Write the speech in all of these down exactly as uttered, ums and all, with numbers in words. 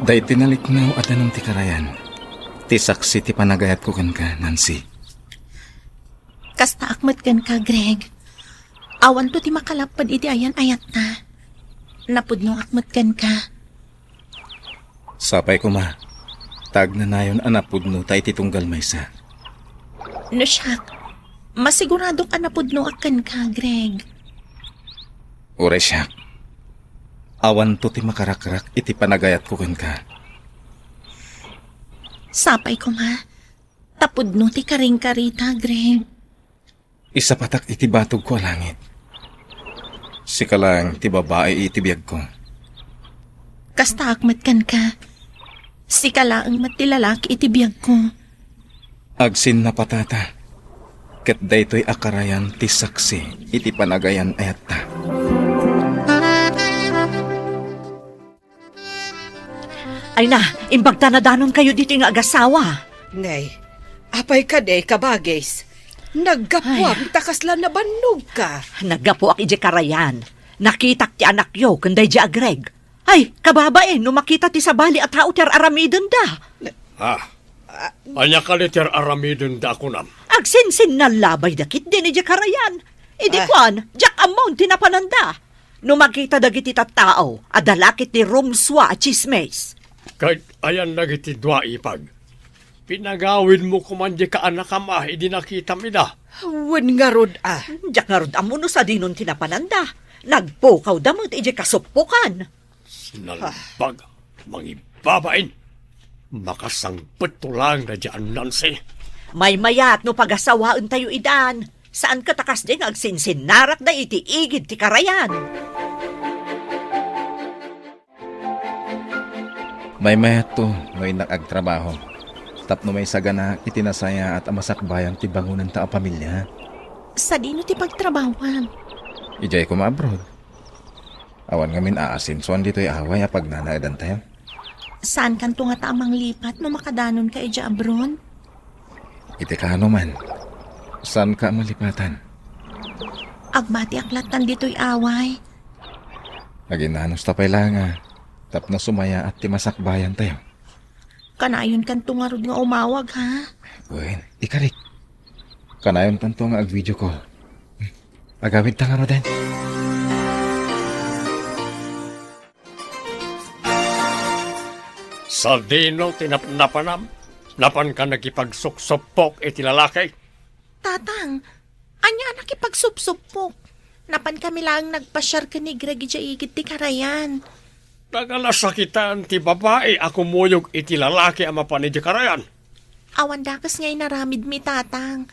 Daytoy naliknaw a danum ti karayan, ti saksi ti panagayatko kenka, Nancy. Kastaak met kenka, Greg. Awanto ti makalapped iti ayan-ayatta. Napudnoak met kenka. Sapay koma, ta agnanayon a napudnota iti tunggal maysa. No siak, masiguradok a napudnoak kenka, Greg. Uray siak, awanto ti makarakrak iti panagayatko kenka. Sapay koma, ta pudno ti karingkarita, Greg. Isapatak iti batogko a langit. Sika laeng ti babai iti biagko. Kastaak met kenka. Sika laeng met ti lalaki iti biagko. Agsinnapatata, ket daytoy a karayan ti saksi iti panagayan-ayatta. Ay na, imbag ta nadanonkayo ditoy nga agasawa. Nay, apay kadi, kabagis? Naggapuam ta kasla nabannogka. Naggapuak idiay karayan. Nakitak ti anakyo ken daydiay a Greg. Ay, kababain, no makita ti sabali a tao ti ar-aramidenda. Ah, ania kadi ti ar-aramidenda a kunam? Agsinsinnal labay da ketdin idiay karayan. Idi kuan, diak ammon ti napananda. No makita dagiti tattao, adda la ket ti rumsua a tsismis. Ket ayan dagiti dua, ipag? Pinagawidmo koman diay kaanakam a idi nakitam ida. Wen ngarud a. Diak ngarud ammo no sadinon ti napananda. Nagpukawda met idiay kasuppokan. Sinalbag, mangibabain. Makasangpetto laeng daydiay a Nancy. Maymayat no pagasawaentayo idan. Saan ket a kasdiay nga agsinsinnarakda iti igid ti karayan. Maymayatto no innak agtrabaho tapno maisaganaak iti nasayaat a masakbayan ti bangonenta a pamilia. Sadino ti pagtrabahoam? Idiay koma abroad. Awan ngamin aasensoan ditoy away a pagnanaedantayo. Saankanto ngata a manglipat no makadanonka idiay abroad? Iti kano man, saanka a malipatan. Agbatiak lattan ditoy away. Aginanus ta pay la nga tapno sumayaat ti masakbayantayo. Kanayonkanto ngarud nga umawag, ha? Wen, ikarik. Kanayonkanto nga ag-video call. Agawidta ngaruden. Sadino ti napnapanam? Napanka nakipagsuksupok iti lalaki? Tatang, ania a nakipagsupsupok? Napankami laeng nagpasiar ken ni Greg idiay igid ti karayan. Naganasakitan ti babai a kumuyog iti lalaki a mapan idiay karayan. Awan dakes nga inaramidmi, Tatang.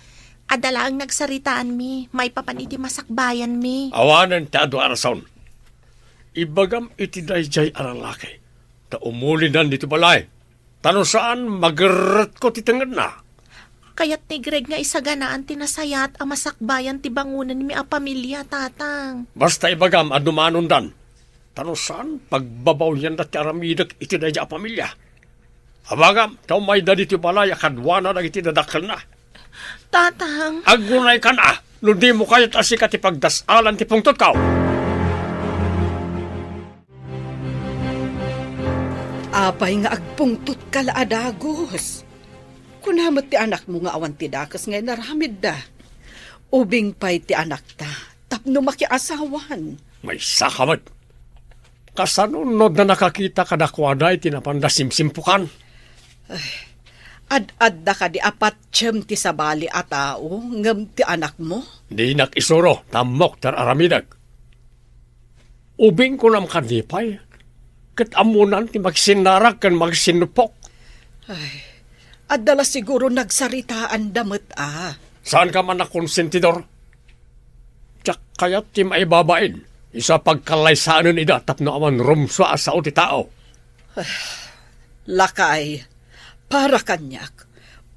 Adda laeng nagsaritaanmi maipapan iti masakbayanmi. Awanen ti adu a rason. Ibagam iti daydiay a lalaki ta umulinan ditoy balay. Ta no saan, magerretko ti tengngedna. Kayat ni Greg nga isaganaan ti nasayaat a masakbayan ti bangonenmi a pamilia, Tatang. Basta ibagam a dumanondan. Ta no saan, pagbabawyanda ti aramidek iti daydiay a pamilia. Abagam, ta umayda ditoy balay a kaduana dagiti dadakkelna. Tatang. Agunaykan a, no dimo kayat a sika ti pagdas-alan ti pungtotko. Apay nga agpungtotka la a dagus? Kuna met ti anakmo nga awan ti dakes nga inaramidda. Ubing pay ti anakta tapno makiasawan. Maysaka met. Kasano no adda nakakita kadakuada iti napanda simsimpukan? Ay, ad-adda kadi a patiem ti sabali a tao ngem ti anakmo? Dinak isuro, ta ammok ti ar-aramidek. Ubing kunam kadi pay, ket ammonan ti makisinnarak ken makisinnupok. Ay, adda la siguro nagsaritaanda met a. Saanka man a konsentidor? Diak kayat ti maibabain isu a pagkallaysaenen ida tapno awan rumsua a sao ti tao. Lakay, para kaniak,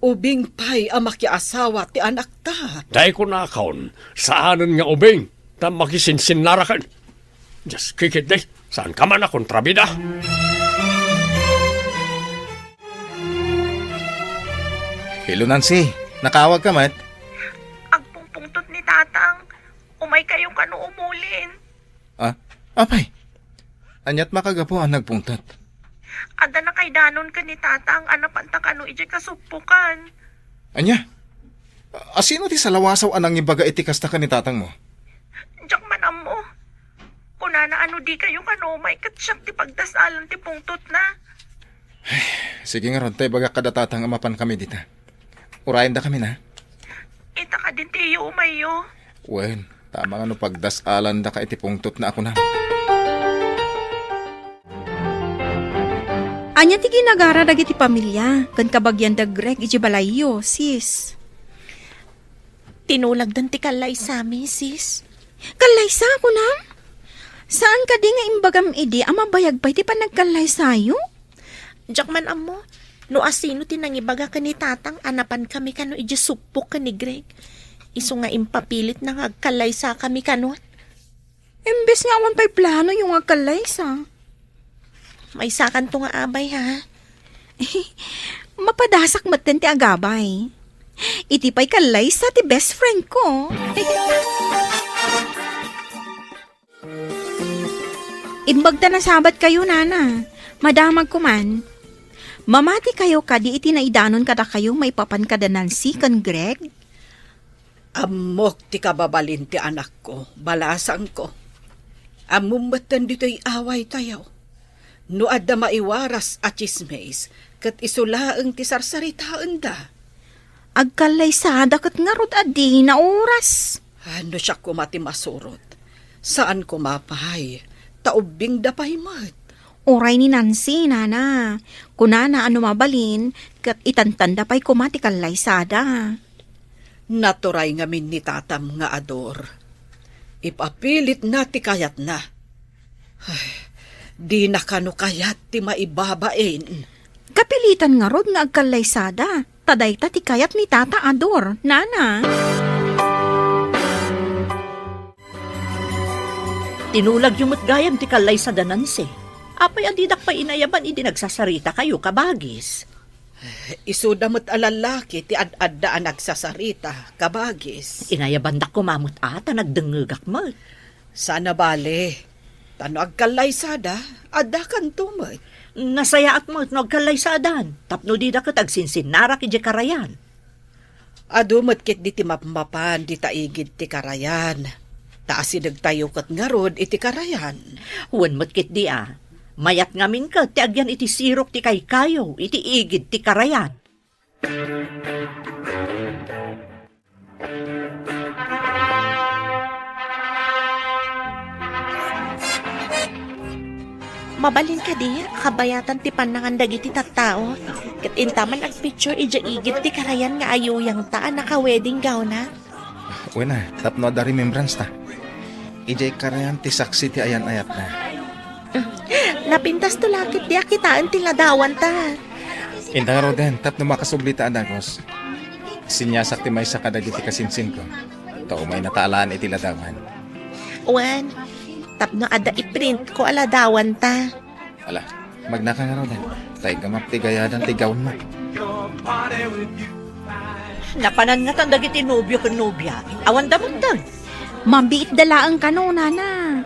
ubing pay a makiasawa ti anakta. Dayta kunakon, saanen nga ubing, ta makisinsinnaraken. Dios, kikit, day, saanka man a kontrabida? Hello, Nancy. Nakaawagka met? Agpungpungtot ni Tatang. Umaykayo kano umulin. Ah, apay? Ania't makagapu a nagpungtot? Adda nakaidanon ken ni Tatang a napanta kano idiay kasuppokan. Ania? Asino ti salawasaw a nangibaga iti kasta ken ni Tatangmo? Diak man ammo. Kunana a no dikayo kano umay ket siak ti pagdas-alan ti pungtotna. Sige ngarud, ta ibagak kada Tatang a mapankami dita. Urayendakami na. Ita kadin ti iyo umayyo. Wen, tama nga no pagdas-alandaka iti pungtotna a kunam. Ania ti ginagara dagiti pamilia ken kabagian da Greg idiay balayyo, sis? Tinulagdan ti kallaysami, sis. Kallaysa, kunam? Saan kadi nga imbagam idi a mabayag pay ti panagkallaysayo? Diak man ammo no asino ti nangibaga ken ni Tatang a napankami kano idiay suppok ken ni Greg. Isu nga impapilitna nga agkallaysakami kano. Imbes nga awan pay planoyo nga agkallaysa. Maysakanto nga abay, ha? Mapadasak metten ti agabay. Iti pay kallaysa ti best friend ko. Imbag ta nasabatkayo, nana. Madamagko man. Mamatikayo kadi iti naidanon kadakayo maipapan kada Nancy ken Greg? Ammok ti kababalin ti anakko, balasangko. Ammom metten ditoy awaytayo. No adda maiwaras a tsismis, ket isu laeng ti sarsaritaenda. Agkallaysada ket ngarud a dina oras. Ah, no siak koma ti masurot, saan koma pay, ta ubbingda pay met. Uray ni Nancy, nana. Kunana a no mabalin, ket itantanda pay koma ti kallaysada. Naturay ngamin ni tatam nga ador. Ipapilitna ti kayatna. Ay, dina kano kayat ti maibabain. Kapilitan ngarud nga agkallaysada, ta dayta ti kayat ni Tata Ador, nana. Tinulagyo met gayam ti kallaysada, Nancy. Apay a didak pay inayaban idi nagsasaritakayo, kabagis? Isuda met a lallaki ti ad-adda a nagsasarita, kabagis. Inayabandak koma met a ta nagdengngegak met. Saan a bale, ta no agkallaysada, addakanto met. Nasayaat met no agkallaysadan, tapno dida ket agsinsinnarak idiay karayan. Adu met ketdi ti mapmapan dita igid ti karayan, ta asidegtayo ket ngarud iti karayan. Wen met ketdi a, mayat ngamin ket ti agyan iti sirok ti kaykayo iti igid ti karayan. Mabalin kadi a kabayatan ti pannangan dagiti tattao, ket inta man agpicture idiay igid ti karayan nga ayuyangta a naka-wedding gown-na? Wen a, tapno adda remembrance ta. Idiay karayan ti saksi ti ayan-ayatna. Napintasto la ketdi a kitaen ti ladawanta. Inta ngaruden, tapno makasubli ta a dagus. Sinyasak ti maysa kadagiti kasinsinko. Ta umaynata a laeng iti ladawan. Wen, tapno adda iprintko a ladawanta. Ala, magnaka ngaruden. Ta iggamap ti gayadan ti gownmo. Napanan ngatan dagiti nobio ken nobia. Awanda metten. Mabiitda laeng kano, nana.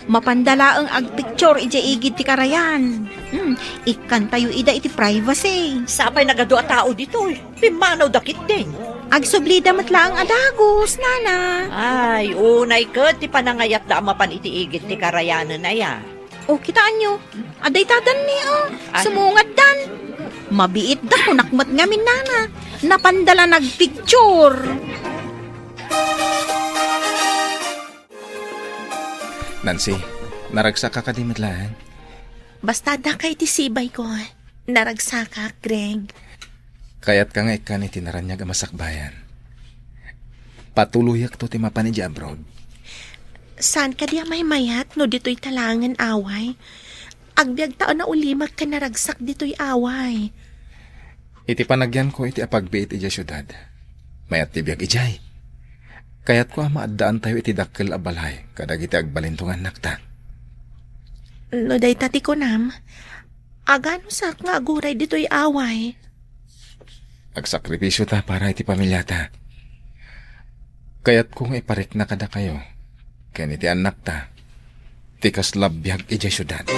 Mapanda laeng agpicture idiay igid ti karayan. Hmm, ikkantayo ida iti privacy. Sapay nagadu a tao ditoy. Pimmanawda ketdin. Agsublida met laeng a dagus, nana. Ay, unay ket ti panangayatda a mapan iti igid ti karayanen aya. O, kitaenyo. Adda itadanmi, o. Ay. Sumungaddan. Mabiitda, kunak met ngamin, nana. Napanda la nagpicture. Nancy, naragsakka kadi met laeng? Basta addaka iti sibayko, naragsakak, Greg. Kayatka nga ikkan iti naraniag a masakbayan. Patuloyakto ti mapan idiay abroad. Saan kadi a maymayat no ditoy ta laengen away? Agbiagta a naulimek ken naragsak ditoy away. Iti panagyanko iti apagbiit idiay siudad, mayat ti biag idiay. Kayatko a maaddaantayo iti dakkel a balay kadagiti agbalinto nga annakta. No dayta ti kunam, aganusak nga aguray ditoy away. Agsakripisio ta para iti pamiliata. Kayatko nga iparikna kadakayo ken iti annakta ti kasla biag idiay siudad.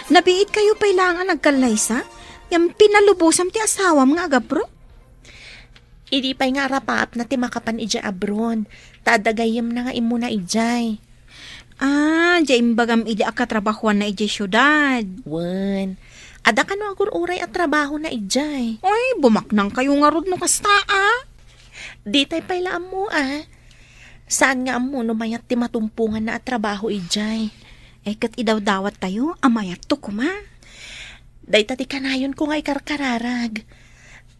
Nabiit kayo pay laeng a nagkallaysa? Yan pinalubosam ti asawam nga agabro? Idi pay nga arapaapna ti makapan idiay abroad, ta adda gayyemna nga immuna idiay. Ah, diay imbagam idi a katrabahuanna idiay siudad. Wen, adda kano agur-uray a trabahona idiay. Ay, bumaknang kayo ngarud no kasta, a. Ditay pay la ammo, a. Saan nga ammo no mayat ti matumponganna a trabaho idiay. Ay, ket idawdawattayo a mayatto koma. Dayta ti kanayonko nga ikarkararag.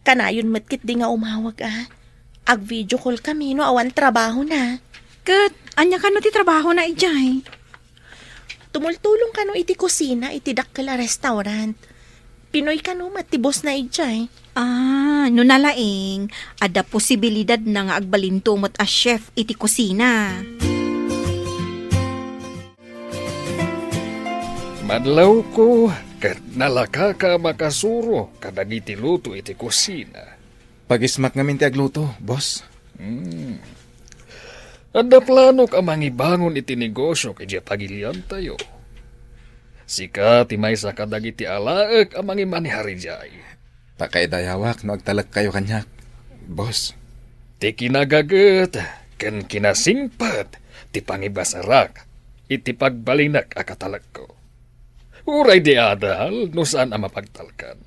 Kanayon met ketdi nga umawag, a. Ag-video call kami no awan trabahona. Ket ania kano ti trabahona idiay? Tumultulong kano iti kusina iti dakkel a restaurant. Pinoy kano met ti bossna idiay. Ah, no nalaing, adda posibilidadna nga agbalinto met a chef iti kusina. Madlawko, ket nalakaka a makasuro kadagiti luto iti kusina. Pagismak ngamin ti agluto, boss. Hmm. Adda planok a mangibangon iti negosio idiay pagiliantayo. Sika ti maysa kadagiti alaek a mangimanehar idiay. Pakaidayawak no agtalekkayo kaniak, boss. Ti kinagaget ken kinasingpet ti pangibasarak iti pagbalinek a katalekko. Uray di adal no saan a mapagtalkan.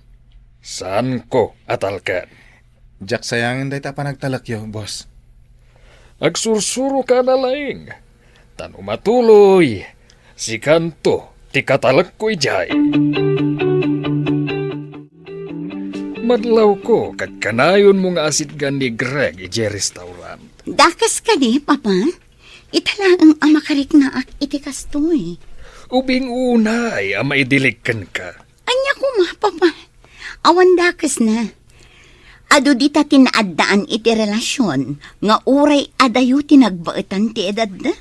Saanko a talkan. Diak sayangen dayta a panagtalekyo, boss. Agsursuroka a nalaing. Ta no matuloy, sikanto ti katalekko idiay. Madlawko ket kanayonmo nga asitgan ni Greg idiay restaurant. Dakes kadi, Papa? Ita laeng a makariknaak iti kastoy. Ubing unay a maidilig kenka. Ania koma, Papa? Awan dakesna. Adu dita ti naaddaan iti relasion nga uray adayo ti nagbaetan ti edadda?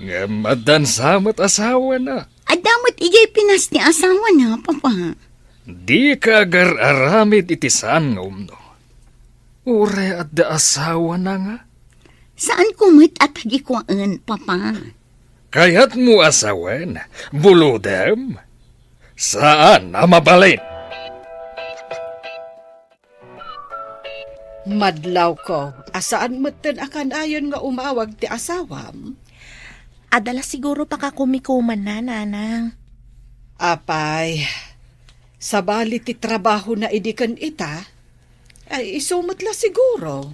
Ngem addan sa met asawana. Adda met idiay Pinas ti asawana, Papa. Dika agar-aramid iti saan nga umno. Uray adda asawana nga? Saanko met a tagikuaen, Papa. Kayatmo a sawen, bulodem? Saan a mabalin. Madlawko, a saan metten a kanayon nga umawag ti asawam? Adda la siguro pakakumikumanna, Nanang. Apay, sabali ti trabahona idi ken ita? Ay, isu met la siguro.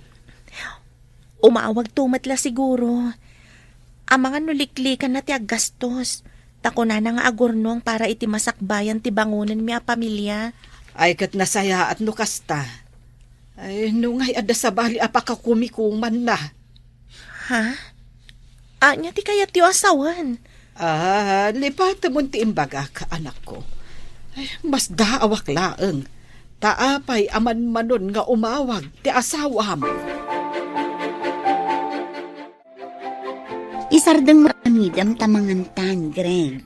Umawagto met la siguro. Amangan no liklikanna ti aggastos. Ta kunana nga agurnong para iti masakbayan ti bangonenmi a pamilia. Ay, ket nasayaat no kasta. Ay, no ngay adda sabali a pakakumikumanna. Ha? Ania ti kayatyo a sawen? Ah, lipatemon ti imbagak, anakko. Ay, masdaawak laeng. Ta apay a manmanon nga umawag ti asawam? Isardeng mo aramidem ta mangantan, Greg.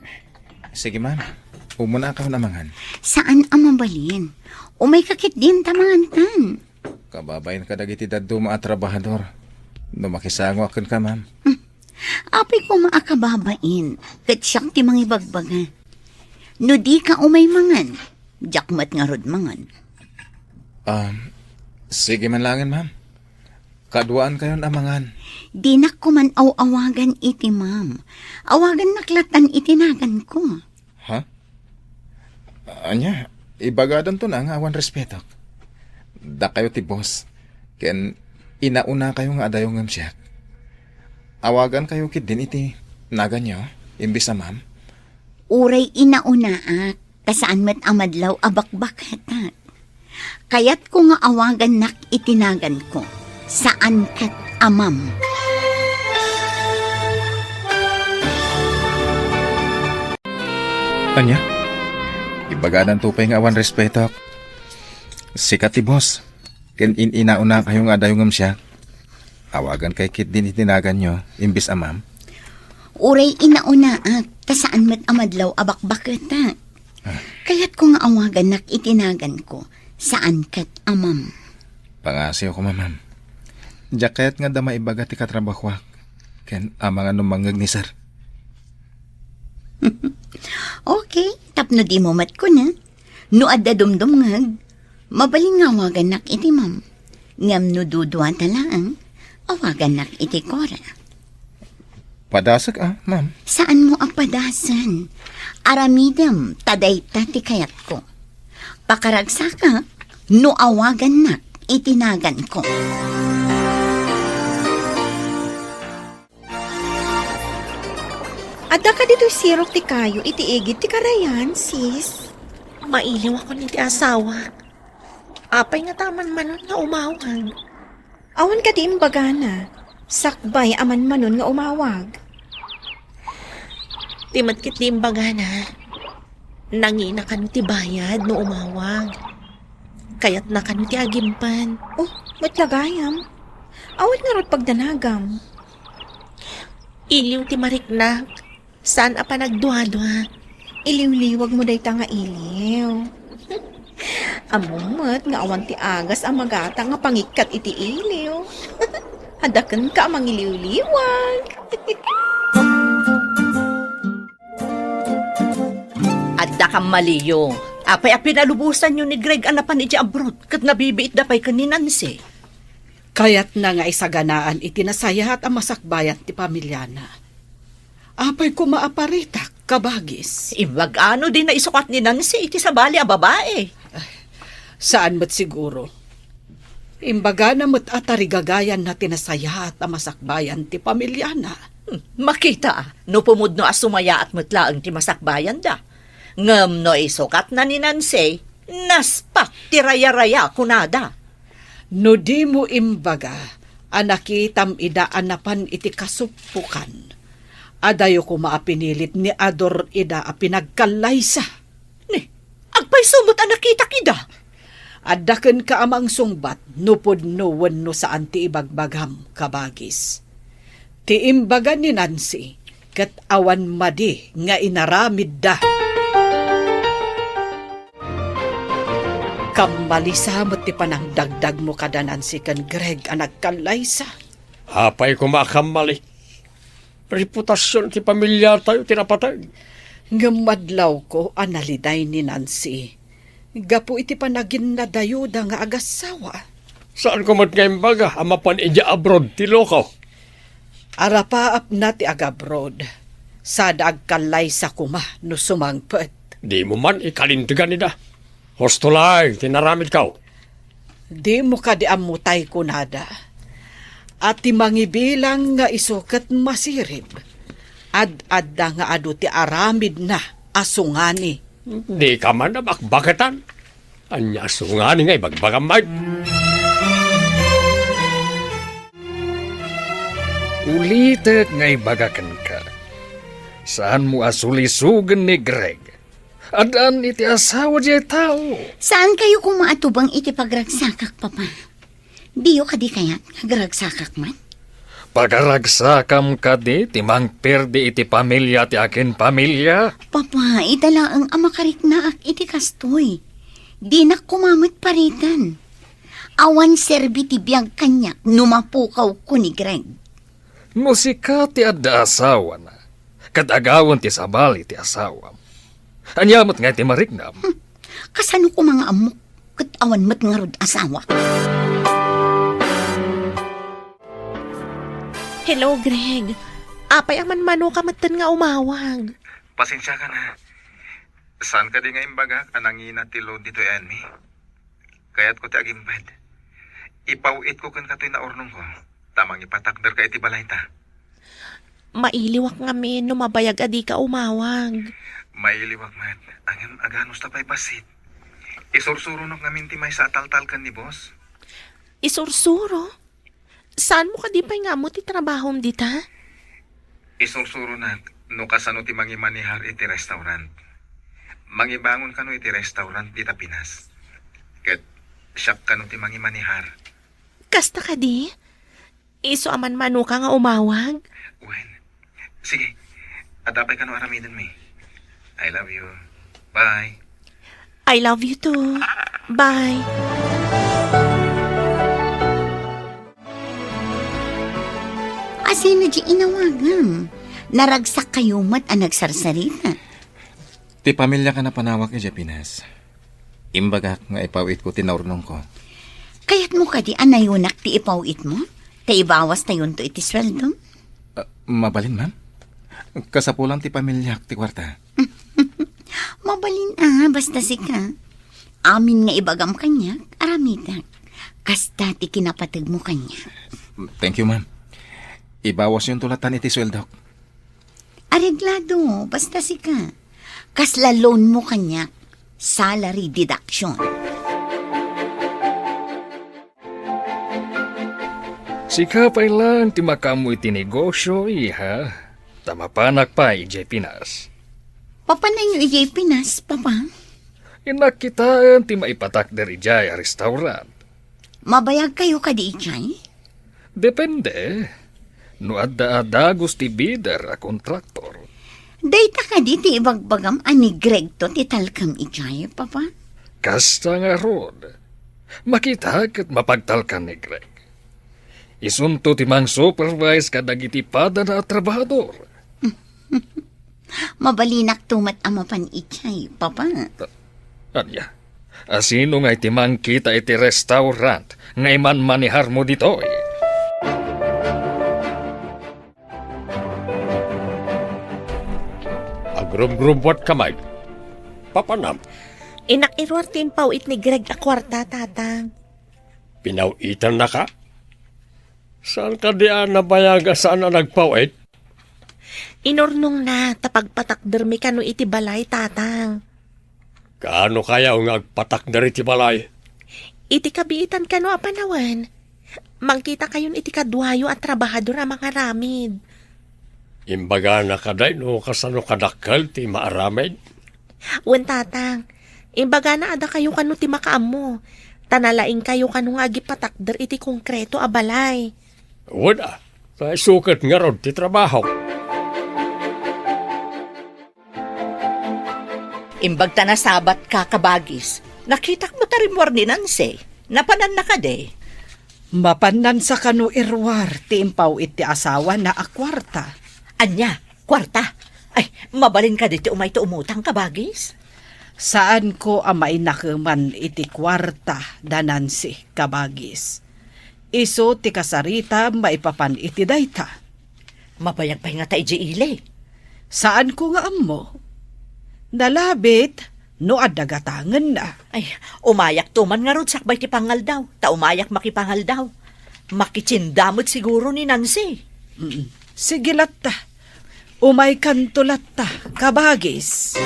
Sige, ma'am. Umuna ka a mangan. Saan a mabalin? Umayka ketdin ta mangantan. Kababain kadagiti dadduma a trabahador. No makisangoak kenka, ma'am. Hmm. Apay koma a kababain, ket siak ti mangibagbaga. No dika umay mangan, diak met ngarud mangan. Um, sige man laengen, ma'am. Kaduaankayon a mangan. Dinak koman aw-awagan iti ma'am. Awagannak lattan iti naganko. Ha? Ania, ibagadanto na nga awan respetok. Dakayo ti boss, ken inaunakayo nga adayo ngem siak. Awagankayo ketdin iti naganyo, imbes a ma'am. Uray inaunaak, ta saan met a madlaw a bakbaketak. Kayatko nga awagannak iti naganko, saan ket a ma'am. Ania? Ibagadanto pay nga awan respetok. Sika ti boss, ken in-inaunakayo nga adayo ngem siak. Awagankayo ketdin iti naganyo, imbes a ma'am. Uray inaunaak, ta saan met a madlaw a bakbaketak. Ah. Kayatko nga awagannak iti naganko, saan ket a ma'am. Pangasiwko, ma'am. Diak kayat nga adda maibaga ti katrabahoak, ken amangan no mangngeg ni sir. Okay, Tapno dimo met kuna, no adda dumdumngeg, mabalin nga awagannak iti ma'am. Ngem no duduata laeng, awagannak iti Cora. Padasek a, ma'am. Saanmo a padasen. Aramidem ta dayta ti kayatko. Pakaragsakak no awagannak iti naganko. Adda kadi toy sirok ti kayo iti igid ti karayan, sis? Mailiwakon iti asawak. Apay nga ta amanmanon nga umawag? Awan kadi imbagana, sakbay amanmanon nga umawag. Ti met ket ti imbagana, nangina kano ti bayad no umawag. Kayatna kano ti agimpan. Oh, met la gayam. Awan ngarud pagdanagam. Iliw ti mariknak. Saan a panagduadua? Iliwliwag mo dayta nga iliw. Ammom met nga awan ti agas a magata nga pangikkat iti iliw. Adda kenka a mangiliwliwag. Adda kan maliyo. Apay a pinalubosanyo ni Greg a napan idiay abroad ket nabibiitda pay ken ni Nancy? Kayatna nga isaganaan iti nasayaat a masakbayan ti pamilyana. Apay koma a paritak, kabagis? Imbagano di naisukat ni Nancy iti sabali a babae? Ay, saan met siguro. Imbagana met a tarigagayanna ti nasayaat a masakbayan ti pamilyana. Hmm, makita, no pumudno a sumayaat met laeng ti masakbayanda. Ngem no isukatna ni Nancy, naspak ti rayaraya, kunada. No dimo imbaga a nakitam ida a napan iti kasuppokan, adayo koma a pinilit ni Ador ida a pinagkallaysa. Ni, agpayso met a nakitak ida? Adda kenka a mangsungbat no pudno wenno saan ti ibagbagam, kabagis. Ti imbaga ni Nancy, ket awan madi nga inaramidda. Kammalisa met ti panangdagdagmo kada Nancy ken Greg a nagkallaysa. Apay koma a kammali? Reputasion ti pamilyatayo ti napateg. Ngem madlawko a naliday ni Nancy gapu iti panaginnadayuda nga agassawa. Saanko met nga imbaga a mapan idiay abroad ti loko? Arapaapna ti agabroad, sada agkallaysa koma no sumangpet. Dimo man ikalintegan ida. Husto laeng ti naramidko. Dimo kadi ammo tay kunada a ti mangibilang nga isu ket masirib, ad-adda nga adu ti aramidna a sungani. Dika man a bakbaketan. Ania a sungani nga ibagbagam met? Ulitek nga ibaga kenka, saanmo a sulisogen ni Greg. Addaan iti asawa diay tao. Saankayo koma a tubeng iti pagragsakak, Papa? Diyo kadi kayat nga agragsakak man? Pagaragsakam kadi ti mangperdi iti pamilia ti akin pamilia? Papa, ita laeng a makariknaak iti kastoy. Dinak koma met pariten. Awan serbi ti biag kaniak no mapukawko ni Greg. No sika ti adda asawana, ket agawen ti sabali ti asawam, ania met ngay ti mariknam? Hmm. Kasano koma nga ammok ket awan met ngarud asawa? Hello, Greg. Apay a manmanoka metten nga umawag? Pasensiakan a. Saan kadi nga imbagak a nangina ti load ditoy ayanmi? Kayatko ti agimped. Ipaw-itko kenka toy naurnongko, ta mangipatakderka iti balayta. Mailiwak ngamin no mabayag a dika umawag. Mailiwak met, ngem aganusta pay bassit? Isursuronok ngamin ti maysa a taltalken ni boss. Isursuro? Saanmo kadi pay nga ammo ti trabahom dita? Isursuronak no kasano ti mangimanihar iti restaurant. Mangibangon kano iti restaurant dita Pinas. Ket siak kano ti mangimanihar. Kasta kadi? Isu a manmanoka nga umawag? Wen. Sige. Adda pay kano aramidenmi. I love you. Bye. I love you too. Bye. Asino di inawagam? Naragsak kayo met a nagsarsarita. Ti pamiliak a napanawak idiay Pinas. Imbagak nga ipaw-itko ti naurnongko. Kayatmo kadi a nayunak ti ipaw-itmo? Ta ibawastayonto iti sueldom? Ah, mabalin, ma'am. Kasapulan ti pamiliak ti kuarta. Mabalin a, basta sika. Amin nga ibagam kaniak, aramidak. Kasta ti kinapategmo kaniak. Thank you, ma'am. Ibawasyonto latan iti sueldok. Areglado, basta sika. Kasla loan mo kaniak, salary deduction. Sika pay laeng ti makaammo iti negosio, iha. Ta mapanak pay idiay Pinas. Mapananyo idiay Pinas, Papa? Innak kitaen ti maipatakder idiay a restaurant. Mabayagkayo kadi idiay? Depende. No adda a dagus ti bidder a kontraktor. Dayta kadi ti ibagbagam a ni Gregto ti talkem idiay, Papa? Kasta ngarud. Makita ket mapagtalkan ni Greg. Isunto ti mang-supervise kadagiti padana a trabahador. Mabalinakto met a mapan idiay, Papa. Ania, a sino ngay ti mangkita iti restaurant nga imanmaneharmo ditoy? Agrumgrumbuatka, Mike. Papanam? Innak iruar ti impaw-it ni Greg a kuarta, Tatang. Pinaw-itannaka? Saan kadi a nabayag a saan a nagpaw-it? Inurnongna ta pagpatakdermi kano iti balay, Tatang. Kaano kaya nga agpatakder iti balay? Iti kabiitan kano a panawen, mangkitakayon iti kaduayo a trabahador a mangaramid. Imbagana kadi no kasano kadakkel ti maaramid? Wen, Tatang. Imbagana a dakayo kano ti makaammo, ta nalaingkayo kano nga agipatakder iti konkreto a balay. Wen a, ta isu ket ngarud ti trabaho. Imbag ta nasabatka, kabagis, nakitak met a rimmuar ni Nancy. Napananna kadi? Mapanansa kano iruar ti impaw-it ti asawana a kuarta. Ania? Kuarta? Ay, mabalin kadi ti umayto umutang, kabagis? Saanko a mainakeman iti kuarta da Nancy, kabagis. Isu ti kasaritam maipapan iti dayta. Mabayag pay ngata idiay ili? Saanko nga ammo. Nalabit no adda gatangenna. Ay, umayakto man ngarud sakbay ti pangaldaw, ta umayak makipangaldaw. Makitienda met siguro ni Nancy. Mm. Sige latta. Umaykanto latta, kabagis.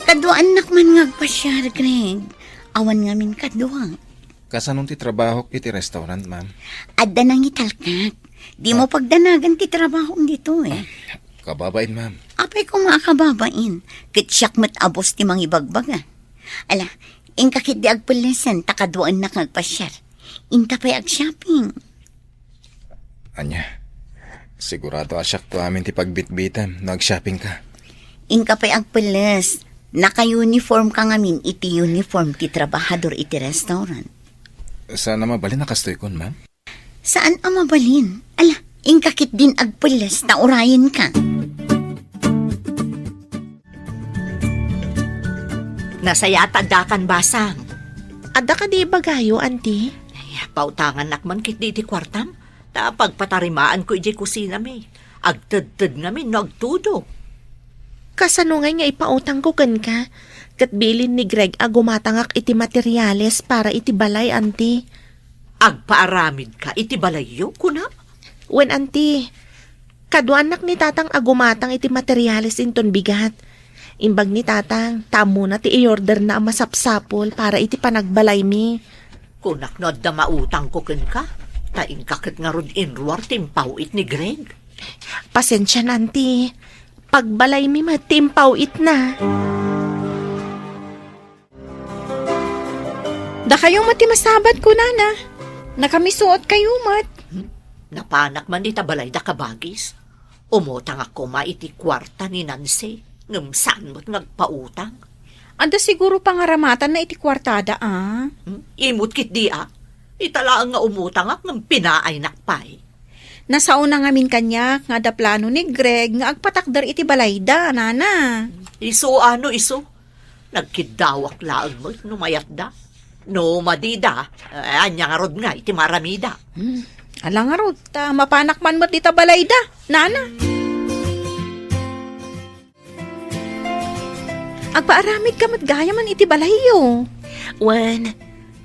Kaduaannak man nga agpasiar, Greg. Awan ngamin kadua. Kasanon ti trabahok iti restaurant, ma'am? Adda nangitalkak. Dimo pagdanagan ti trabahom ditoy. Kababain, ma'am. Apay koma a kababain. Ket siak met a boss ti mangibagbaga. Ala, inka ketdi agpellesen ta kaduaannak nga agpasiar. Inta pay agshopping. Ania, sigurado a siakto amin ti pagbitbitem no agshoppingka. Inka pay agpelles. Naka-uniformka ngamin iti uniform ti trabahador iti restaurant. Saan a mabalin a kastoykon, ma'am? Saan a mabalin? Ala, inka ketdin agpelles ta urayenka. Nasayaat addakan basang. Adda kadi ibagayo, Auntie? Ay, pautangannak man ketdi iti kuartam. Ta pagpatarimaanko idiay kusinami. Agtedted ngamin no agtudo. Kasano ngay nga ipautangko kenka? Ket bilin ni Greg a gumatangak iti materiales para iti balay, Auntie. Agpaaramidka iti balayyo, kuna? Wen, Auntie. Kaduaannak ni Tatang a gumatang iti materiales inton bigat. Imbag ni Tatang, ta ammona ti i-orderna a masapsapul para iti panagbalaymi. Kunak no adda mautangko kenka, ta inka ket ngarud inruar ti impaw-it ni Greg. Pasensian, Auntie. Pagbalaymi met ti impaw-itna. Dakayo met ti masabat, kunana. Nakamisuotkayo met. Hmm? Napanak man ita balay da kabagis. Umutangak koma iti kuarta ni Nancy, ngem saan met nga agpautang. Adda siguro pangaramatanna iti kuartada, a? Hmm? Imot ketdi, a? Ita laeng nga umutangak ngem pinaaynak pay. Nasaona ngamin kaniak nga adda plano ni Greg nga agpatakder iti balayda, nana. Isu a no isu? Nagkiddawak laeng met no mayatda. No madida, eh, ania ngarud ngay ti maaramida? Hmm, ala ngarud, ta mapanak man met dita balayda, nana. Agpaaramidka met gayamen iti balayyo. Wen,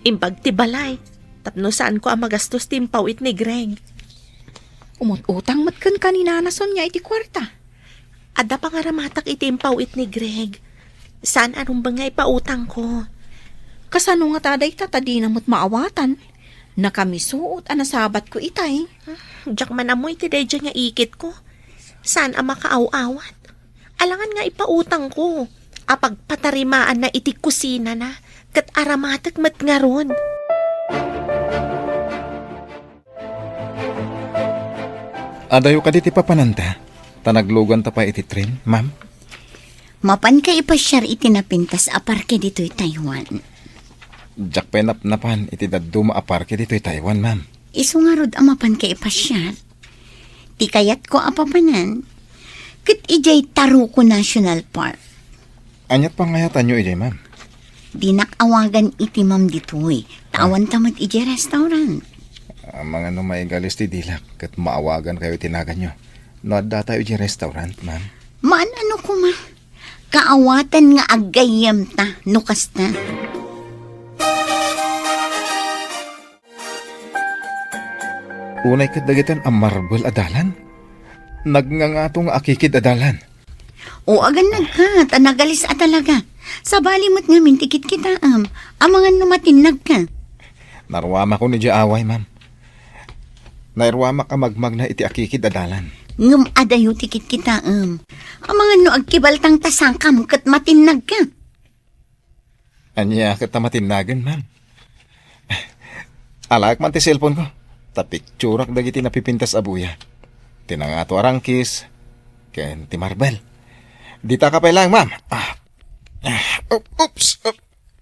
imbag ti balay, tapno saanko a magastos ti impaw-it ni Greg. Umut-utang met kenka ni Nana Sonia iti kuarta. Adda pangaramatak iti impaw-it ni Greg. Saan a rumbeng nga ipautangko. Kasano ngata dayta ta dina met maawatan? Nakamisuot a nasabatko itay. Diak man ammo iti daydiay nga ikitko. Saan a makaaw-awat. Alangan nga ipautangko a pagpatarimaanna iti kusinana, ket aramatek met ngarud. Adayo kadi ti papananta, ta nagluganta pay iti tren, ma'am? Mapanka ipasiar iti napintas a parke ditoy Taiwan? Diak pay napnapan iti dadduma a parke ditoy Taiwan, ma'am. Isu ngarud a mapanka ipasiar. Ti kayatko a papanan, ket idiay Taruco National Park. Aniat pangayatanyo idiay, ma'am? Dinak awagan iti ma'am ditoy. Ta Ah. awanta met idiay restaurant. Amangan no maigalis ti dilak, ket maawagankayo iti naganyo. No adda tayo idiay restaurant, ma'am? Maan-ano koma. Kaawatan nga aggayyemta, no kasta. Unay ket dagitan a marbel a dalan. Nagngangato nga akikid a dalan. O, agannadka, ta nagalis a talaga. Sabali met ngamin ti kitkitaem. Amangan no matinnagka. Naruamakon idiay away, ma'am. Nairuamak a magmagna iti akikid a dalan. Ngem adayo ti kitkitaem. Amangan no agkibaltang ta sangkam ket matinnagka. Ania ket ta matinnagen, ma'am? Alaek man ti cellphone ko. Ta picturak dagiti napipintas a buya. Ti nangato a rangkis, ken ti marbel. Dita ka pay laeng, ma'am. Ah. Ah, op-, oops.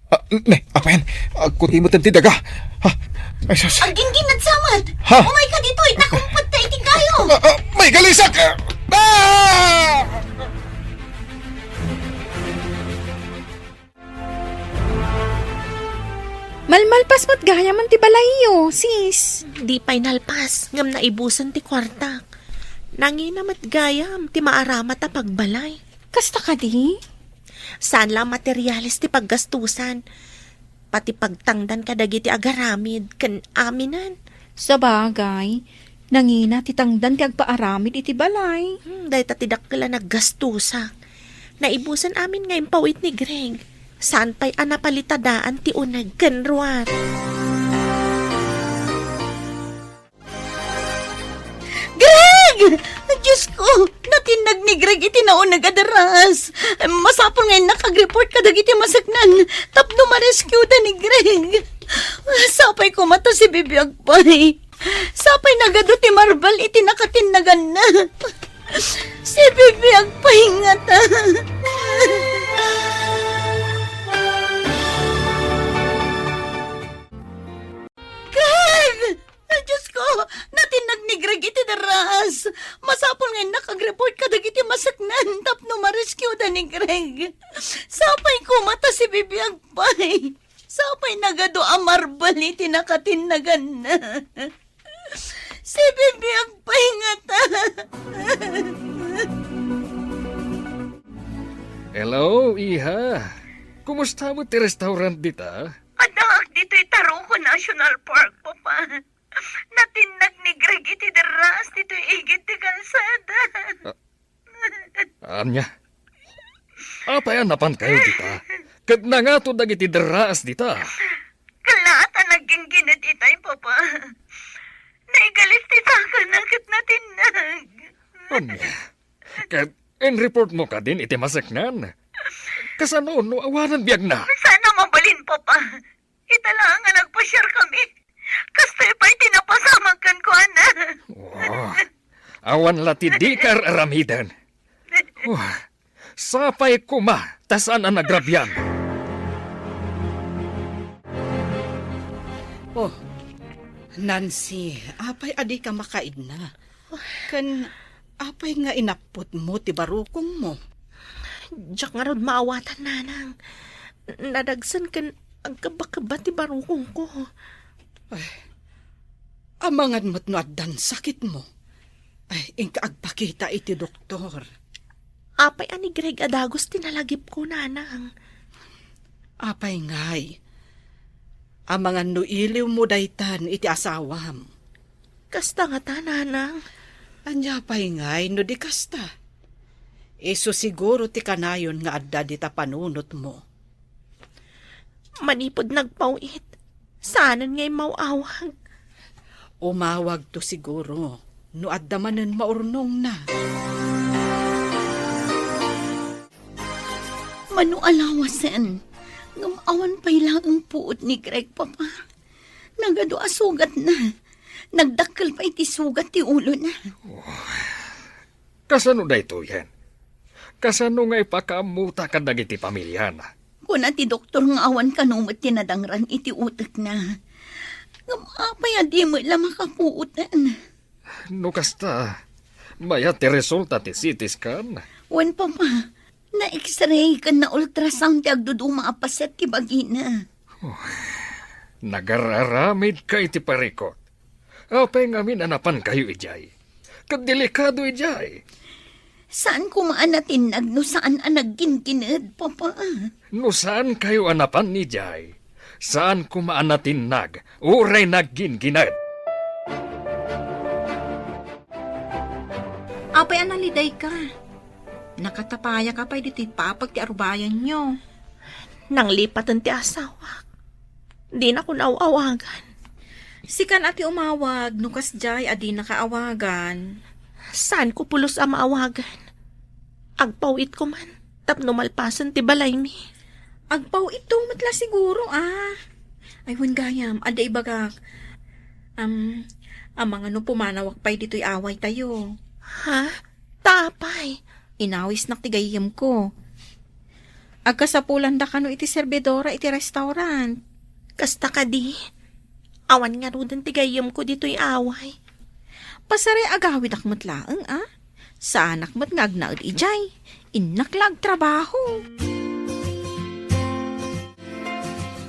Ah, ne, apayan. Agkuti met ti daga. Ah, ay, sus. Aggingginad samet. Ha? Umayka ditoy, ta kumpet ta iti kayo. Ah, ah, maigalisak! Ah! Malmalpas met gayam ti balayyo, sis. Di pay nalpas, ngem naibusen ti kuartak. Nangina met gayam ti maaramat a pagbalay. Kasta kadi? Saan la a materiales ti paggastusan. Pati pagtangdan kadagiti agaramid ken aminen. Sabagay, nangina ti tangdan ti agpaaramid iti balay. Hmm, dayta ti dakkel a naggastusak. Naibusen amin nga impaw-it ni Greg. Saan pay a napalitadaan ti uneg ken ruar. Greg! Diosko, natinnag ni Greg iti nauneg a deras. Masapul nga innak agreport kadagiti maseknan tapno ma-rescue-da ni Greg. Sapay koma ta si Bibi agpay. Sapay nagadu ti marbel iti nakatinnaganna. Si Bibi agpay ngata. Greg! Ay, Diosko, natinnag ni Greg iti deras. Masapul nga innak agreport kadagiti maseknan tapno ma-rescue-da ni Greg. Sapay koma ta si Bibi agpay. Sapay nagadu a marbel iti nakatinnaganna. Si Bibi agpay ngata. Hello, iha. Kumusta met ti restaurant dita? Addaak ditoy Taruco National Park, Papa. Natinnag ni Greg iti deras ditoy igid ti kalsada. Ah, ania? Apay a napankayo dita? Ket nangato dagiti deras dita? Kalaat a nagginggined itay, Papa. Naigalis ti sakana ket natinnag. Ania? Ket inreport mo kadin iti maseknan? Kasano no awanan biagna? Saan a mabalin, Papa. Ita laeng a nagpasiar kami. Kastoy pay ti napasamak kenkuana. Oh, awan la ti dika ar-aramiden. Oh, sapay koma ta saan a nagrabian. Oh, Nancy, apay a dika makaidna? Ken apay nga inappotmo ti barukongmo? Diak ngarud maawatan, nanang. Nadagsen ken agkabakaba ti barukongko. Ay, amangan met no addan sakitmo. Ay, inka agpakita iti doktor. Apay a ni Greg a dagus ti nalagipko, nanang? Apay ngay, amangan no iliwmo daytan iti asawam. Kasta ngata, nanang. Ania pay ngay no di kasta? Isu siguro ti kanayon nga adda dita panunotmo. Manipud nagpaw-it, saanen nga immaw-awag. Umawagto siguro no adda manen maurnongna. Mano a lawasen, ngem awan pay laeng puot ni Greg, Papa. Nagadu a sugatna. Nagdakkel pay ti sugat ti ulona. Kasano daytoyen? Kasano nga ipakaammota kadagiti pamiliana? Kuna ti doktor nga awan kano met ti nadangran iti utekna. Ngem apay a di met la makapuoten? No kasta, mayat ti resulta ti C T scan. Wen, Papa, na-X-ray ken na-ultrasound ti agduduma a paset ti bagina. Nagar-aramidka iti parikot. Apay ngamin a napankayo idiay? Ket delikado idiay. Saan koma a natinnag no saan a naggingined, Papa. No saan kayo a napan idiay, saan koma a natinnag uray naggingined. Apay a naliday ka? Nakatapaya ka pay ditoy papag ti arubayanyo. Nanglipaten ti asawak. Dinako naaw-awagan. Sikan a ti umawag no kasdiay a dinaka awagan. Saanko pulos a maawagan. Agpaw-itko man tapno malpasen ti balaymi. Agpaw-itto met la siguro, ah. Ay, wen gayam, adda ibagak. Am, amangan no pumanawak pay ditoy awaytayo. Ha? Ta apay? Inawisnak ti gayyemko. Agkasapulanda kano iti serbidora iti restaurant. Kasta kadi? Awan ngaruden ti gayyemko ditoy away. Pasaray agawidak met laeng, a? Saanak met nga agnaed idiay. Innak la agtrabaho.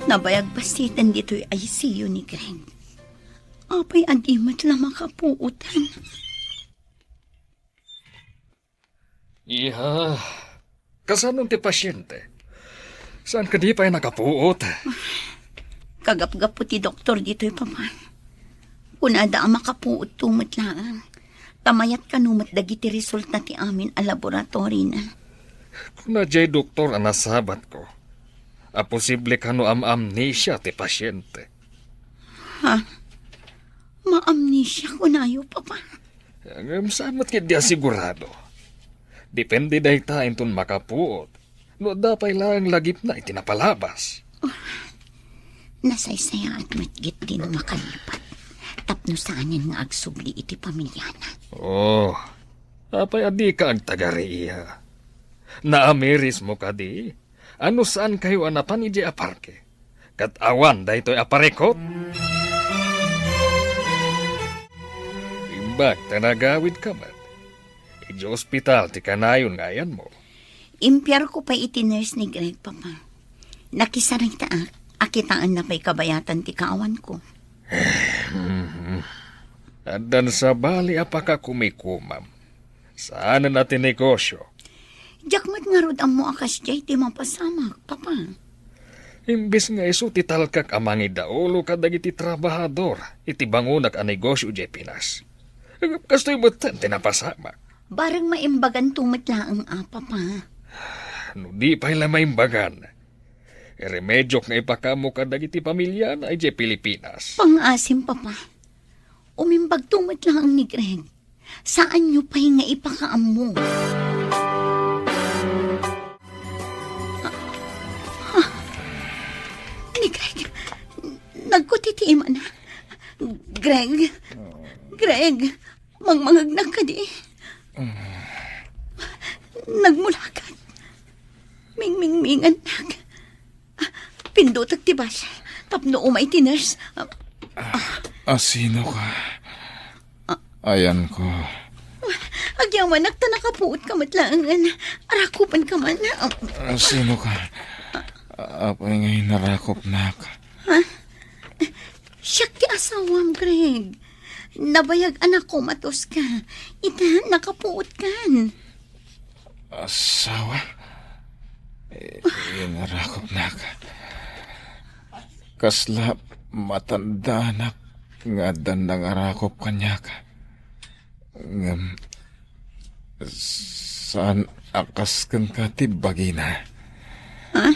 Nabayag basiten ditoy I C U ni Greg. Apay a di met la makapuotan? Iha, kasano ti pasyente? Saan kadi pay nakapuot? Kagapgapo ti doktor ditoy, Papa. Kunada a makapuotto met laeng. Ta mayat kano met dagiti resulta ti amin a laboratorina. Kuna diay doktor a nasabatko a posible kano am-amnesia ti pasyente. Ha? Maamnesia kunayo, Papa? Ngem saan met ketdi a sigurado. Depende dayta inton makapuot no adda pay laeng lagipna iti napalabas. Nasaysayaat met ketdi no makalipat tapno saanen nga agsubli iti pamiliana. Oh, apay a dika agtagari, iha? Naamirismo kadi a no saankayo a napan idiay a parke ket awan daytoy a parikot? Imbag ta nagawidka met, idiay ospital ti kanayon nga ayanmo. Impiarko pay iti nurse ni Greg, Papa. Nakisaritaak a kitaenna pay kabayatan ti kaawanko. Addan sabali a pakakumikomam. Saanen a ti negosio. Diak met ngarud ammo a kasdiay ti mapasamak, Papa. Imbes nga isu ti talkak a mangidaulo kadagiti trabahador iti bangonak a negosio idiay Pinas. Kastoy metten ti napasamak. Bareng maimbaganto met laeng a, Papa. No di pay la maimbagan, iremediok nga ipakaammo kadagiti pamiliana idiay Pilipinas. Pangngaasim, Papa. Umimbagto met laeng ni Greg. Saanyo pay nga ipakaammo. Ah, ah, ni Greg, nagkuti ti imana. Greg, Greg, mangmangegnak kadi. Nagmulagan. Mingmingmingannak. Ah, pindutek ti bus. Tapno umay ti nurse. Ah, ah, sino ka? Ah, Ayanko. Agyamanak ta nakapuot ka met laengen. Arakupan ka man. Ah, sino ka? Apay nga inarakupnak? Ha? Siak ti asawam, Greg. Nabayag a nakumatos ka. Ita, nakapuot kan. Asawa? Eh, inarakupnak. Kasla matandaanak nga addan nangarakup kaniak. Ngem, saan a kas kenka ti bagina. Ha?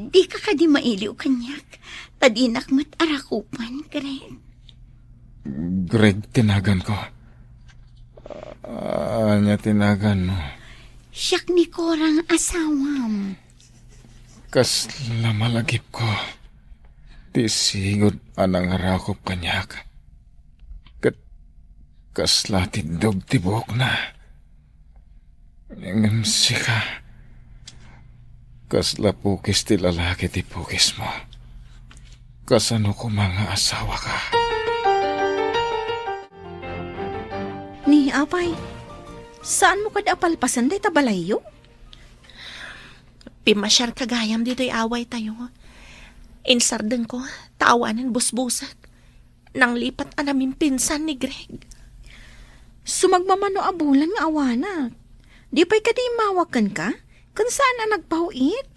Dika kadi mailiw kaniak? Ta dinak met arakupan, Greg. Greg ti naganko. Ania ti naganmo? Siak ni Cora nga asawam. Kasla malagipko ti sigud a nangarakup kaniak. Ket kasla tiddog ti buokna. Ngem sika, kasla pukis ti lalaki ti pukismo. Kasano koma nga asawaka? Ni, apay, saanmo kadi a palpasen dayta balayyo? Pimmasiarka gayam ditoy awaytayo. Insardengko ta awanen busbusek. Nanglipat a namimpinsan ni Greg. Sumagmamano a bulan nga awanak. Di pay kadi immawag kenka? Ken saan a nagpaw-it?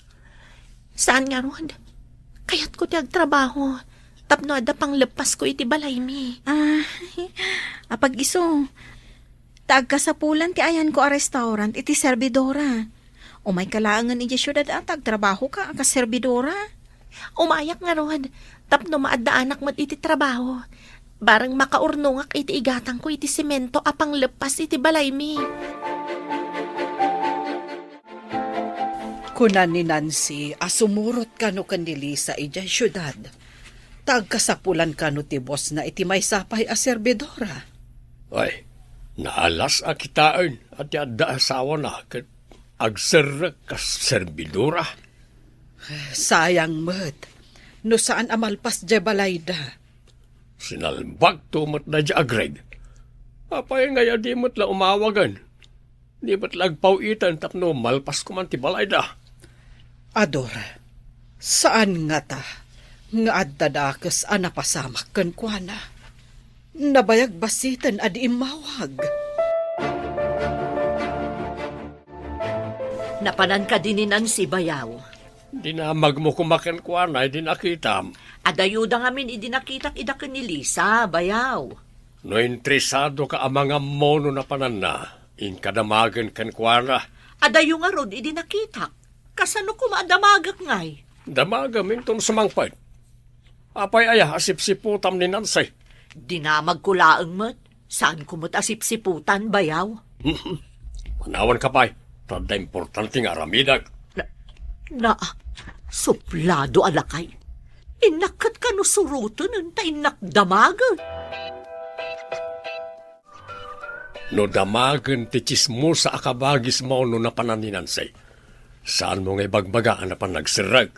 Saan ngarud. Kayatko ti agtrabaho tapno adda pangleppasko iti balaymi. Ah, apag-isu. Ta agkasapulan ti ayanko a restaurant iti serbidora. Umayka laengen idiay siudad a ta agtrabahoka a kas serbidora. Umayak ngarud, tapno maaddaanak met iti trabaho. Bareng makaurnongak iti igatangko iti semento a pangleppas iti balaymi. Kuna ni Nancy a sumurot kano ken ni Lisa idiay siudad. Ta agkasapulan kano ti bosna iti maysa pay a serbidora. Ay, naalas a kitaen a ti adda asawana ket agserrek kas serbidora. Sayang met, no saan a malpas diay balayda. Sinalbagto met daydi a Greg. Apay ngay a di met la umawagen? Di met la agpaw-iten tapno malpas koman ti balayda. Ador, saan ngata nga adda dakes a napasamak kenkuana. Nabayag bassiten a di immawag. Napanan kadi ni Nancy, bayaw? Dinamagmo koma kenkuana idi nakitam. Adayoda ngamin idi nakitak ida ken ni Lisa, bayaw. No interesado ka a mangammo no napananna, inka damagen kenkuana. Adayo ngarud idi nakitak. Kasano koma a damagek ngay? Damagem inton sumangpet. Apay aya a sipsiputam ni Nancy? Dinamagko laeng met. Saanko met a sipsiputan, bayaw. Manawanka pay, ta adda importante nga aramidek. Na, na, suplado a lakay. Innak ket kano suroten ta innak damagen. No damagen ti tsismosa a kabagismo no napanan ni Nancy, saanmo nga ibagbaga a napan nagserrek?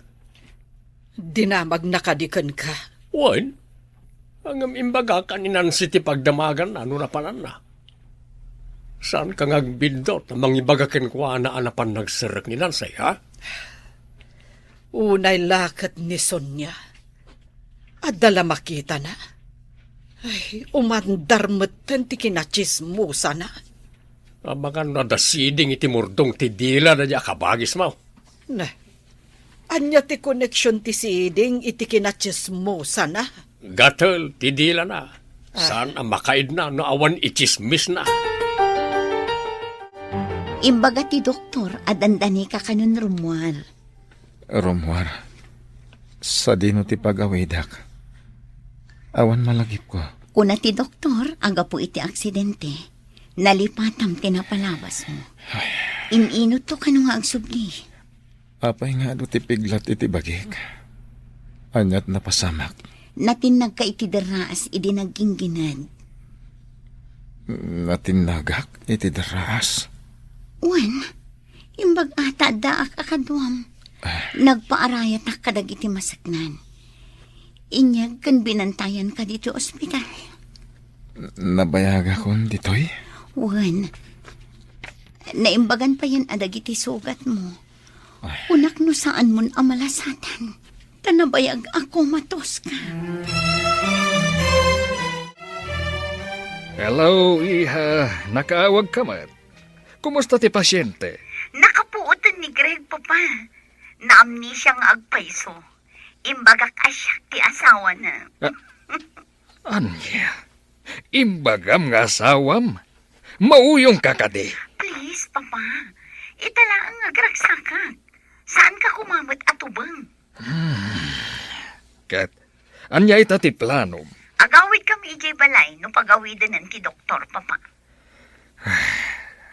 Dinamagna kadi kenka? Wen, ngem imbagak a ni Nancy ti pagdamaganna no napananna. Saanka nga agbiddut a mangibaga kenkuana a napan nagserrek ni Nancy, ha? Unay la ket ni Sonia. Adda la makitana. Ay, umandar metten ti kinatsismosana. Amangan no adda siding iti murdong ti dila daydi a kabagismo. Ne, ania ti koneksion ti siding iti kinatsismosana? Gatel ti dilana. Ah. Saan a makaidna no awan itsismisna. Imbaga ti doktor a dandanika kanon rummuar. Rummuar, sadino ti pag-awidek? Awan malagipko. Kuna ti doktor a gapu iti aksidente, nalipatam ti napalabasmo. Ay. In-inutto kano nga agsubli. Apay nga adu ti piglat iti bagik? Aniat napasamak? Natinnagka iti derraas idi nagginggined. Natinnagak iti derraas? Wen, imbag-a ta addaak a kaduam. Ah. Nagpaarayatak kadagiti maseknan. Inyag ken binantayanka ditoy ospital. Nabayagakon ditoy? Wen, naimbagan payen a dagiti sugatmo. Ay. Kunak no saanmon a malasatan. Ta nabayag a komatos ka. Hello, iha. Nakaawag ka met. Kumusta ti pasyente? Nakapuoten ni Greg, Papa. Naamnesia nga agpayso. Imbagak a siak ti asawana. Ah, ania? Imbagam nga asawam? Mauyongka kadi? Please, Papa. Ita laeng nga agragsakak. Saanka koma met a tubeng. Hmm. Ket, ania ita ti planom? Agawidkami idiay balay no pagawidenen ti doktor, Papa.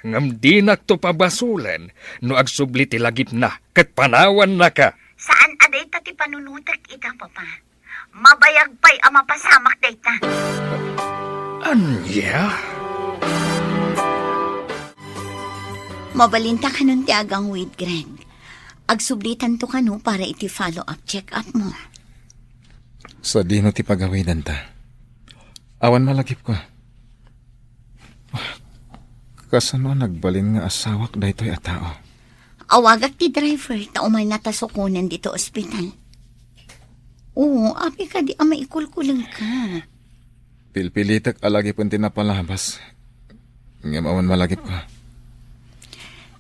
Ngem dinakto pabasolen no agsubli ti lagipna ket panawannaka. Saan a dayta ti panunotek ita, Papa. Mabayag pay a mapasamak dayta. Ania? Mabalinta kanon ti agawid, Greg. Agsublitanto kano para iti follow-up check-up mo. Sadino ti pagawidanta? Awan malagipko. Kasano a nagbalin nga asawak daytoy a tao? Awagak ti driver ta umayna ta sukonen ditoy ospital. Oo, apay kadi a maikulkulengka? Pilpilitek a lagipen ti napalabas. Ngem awan malagipko.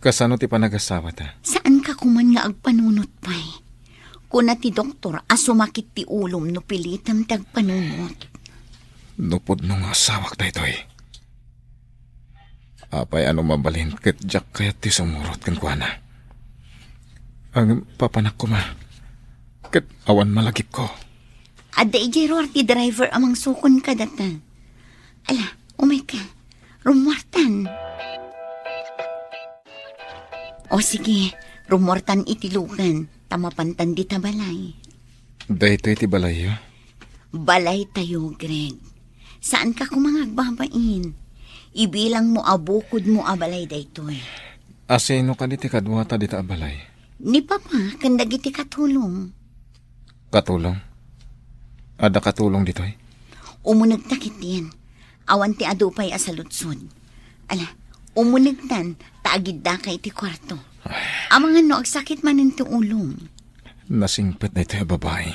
Kasano ti panagasawata? Saanka koman nga agpanunot pay? Kuna ti doktor a sumakit ti ulom no pilitem ti agpanunot. No pudno nga asawak daytoy. Apay a no mabalin ket diak kayat ti sumurot kenkuana. Ngem papanak koma. Ket awan malagipko. Adda idiay ruar ti driver a mangsukon kadata. Ala, umayka. Rummuartan. O sige, rummuartan iti lugan, ta mapantan dita balay. Daytoy ti balayyo? Balaytayo, Greg. Saanka koma nga agbabain. Ibilangmo a bukodmo a balay daytoy. Asino kadi ti kaduata dita a balay? Ni Papa ken dagiti katulong. Katulong? Adda katulong ditoy? Umunegta ketdin. Awan ti adu pay a saludsod. Ala, umunegtan ta agiddaka iti kuarto. Ay. Amangan no agsakit manen ti ulom. Nasingpet daytoy a babai.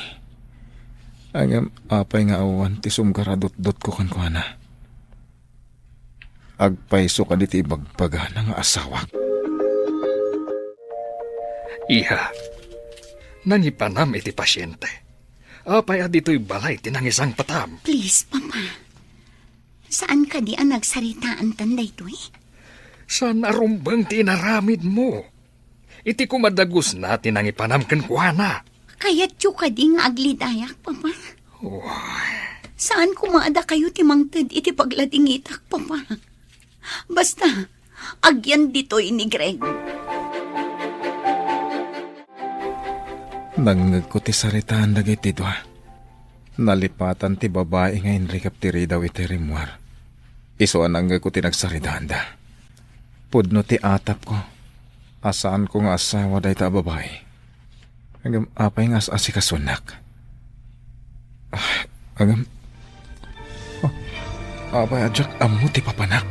Ngem apay nga awan ti sumgaradutdotko kenkuana? Agpayso kadi ti ibagbagana nga asawak? Iha, nangipanam iti pasyente. Apay a ditoy balay ti nangisangpetam? Please, Papa. Saan kadi a nagsaritaantan daytoy? Saan a rumbeng ti inaramidmo? Iti kumadagusna ti nangipanam kenkuana. Kayatyo kadi nga aglidayak, Papa? Uy. Saan koma a dakayo ti mangted iti pagladingitak, Papa? Basta, agyan ditoy ni Greg. Nangngegko ti saritaan dagiti dua. Nalipatan ti babai nga inrikep ti ridaw iti rimmuar. Isu a nangngegko ti nagsaritaanda. Pudno ti atapko a saanko nga asawa dayta a babai. Ngem apay nga as-asikasunak? Ah, ngem, oh, apay a diak ammo ti papanak?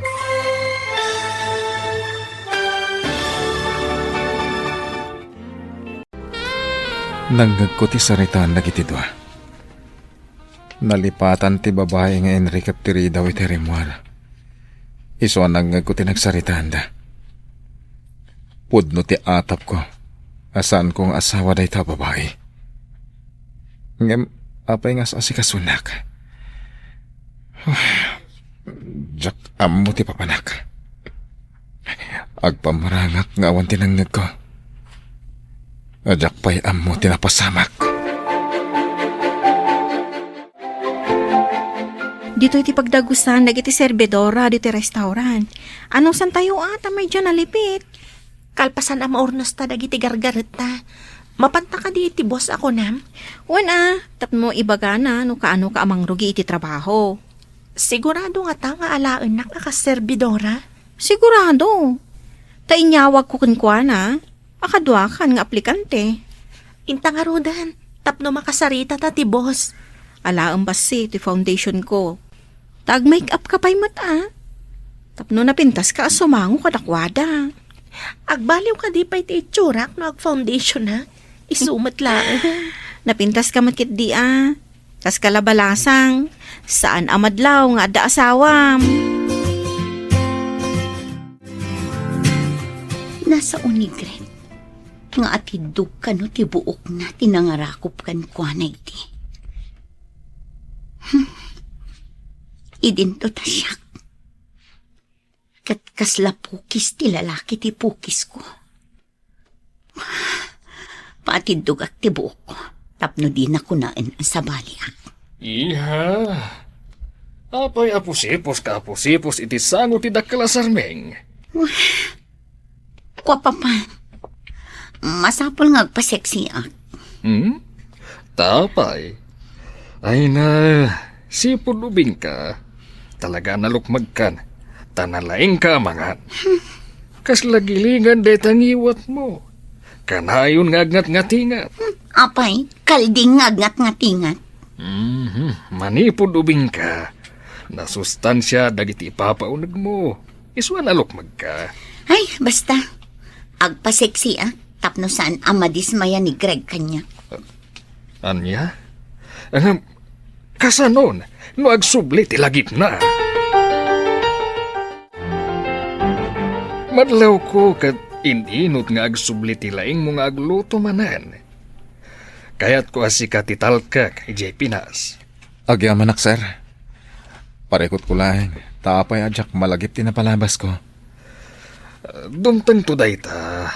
Nangngegko ti saritaan dagiti dua. Nalipatan ti babai nga inrikep ti ridaw iti rimmuar. Isu a nangngegko ti nagsaritaanda. Pudno ti atapko a saanko nga asawa dayta a babai. Ngem apay nga as-asikasunak? Diak ammo ti papanak. Agpammarangak nga awan ti nangngegko. Diak pay ammo ti napasamak. Ditoy ti pagdagusan dagiti serbidora ditoy restaurant. Anusantayo a ta medyo nalipit? Kalpasan a maurnosta dagiti gargaretta. Mapanta kadi iti boss a kunam? Wen a, tapno ibagana no kaano ka a mangrugi iti trabaho. Sigurado ngata nga alaennak a kas serbidora? Sigurado. Ta inyawagko kenkuana a kaduakan nga aplikante. Inta ngaruden, tapno makasarita ta ti boss. Alaem bassit ti foundation ko. Ta ag-make up ka pay met a. Tapno napintas ka a sumango kadakuada. Agbaliw kadi pay ti itsurak no ag-foundation a? Isu met laeng. Napintas ka met ketdi a. Kas kalabalasang, saan a madlaw nga adda asawam. Nasao ni Greg nga atiddog kano ti buokna ti nangarakop kenkuana idi. Hmm. Idinto ta siak. Ket kasla pukis ti lalaki ti pukisko. Paatiddogak ti buokko tapno dina kunaen a sabaliak. Iha. Apay a pusipuska a pusipus iti sango ti dakkel a sarming? Kua, Papa, masapul nga agpaseksiak. Hmm? Ta apay? Ay na, sipud ubingka. Talaga a nalukmagkan, ta nalaingka a mangan. Kasla gilingan dayta ngiwatmo. Kanayon nga agngatngatingat. Hmm, apay, kalding nga agngatngatingat. Mhm, manipud ubingka. Nasustansia dagiti ipapaunegmo. Isu a nalukmagka. Ay, basta. Agpaseksiak tapno saan a madismaya ni Greg kaniak. Ania? Ahem, kasanon no agsubli ti lagipna? Madlawko ket in-inut nga agsubli ti laingmo nga agluto manen. Kayatko a sika ti talkek idiay Pinas. Agyamanak, sir. Parikutko laeng, ta apay a diak malagip ti napalabasko. Dumtengto dayta.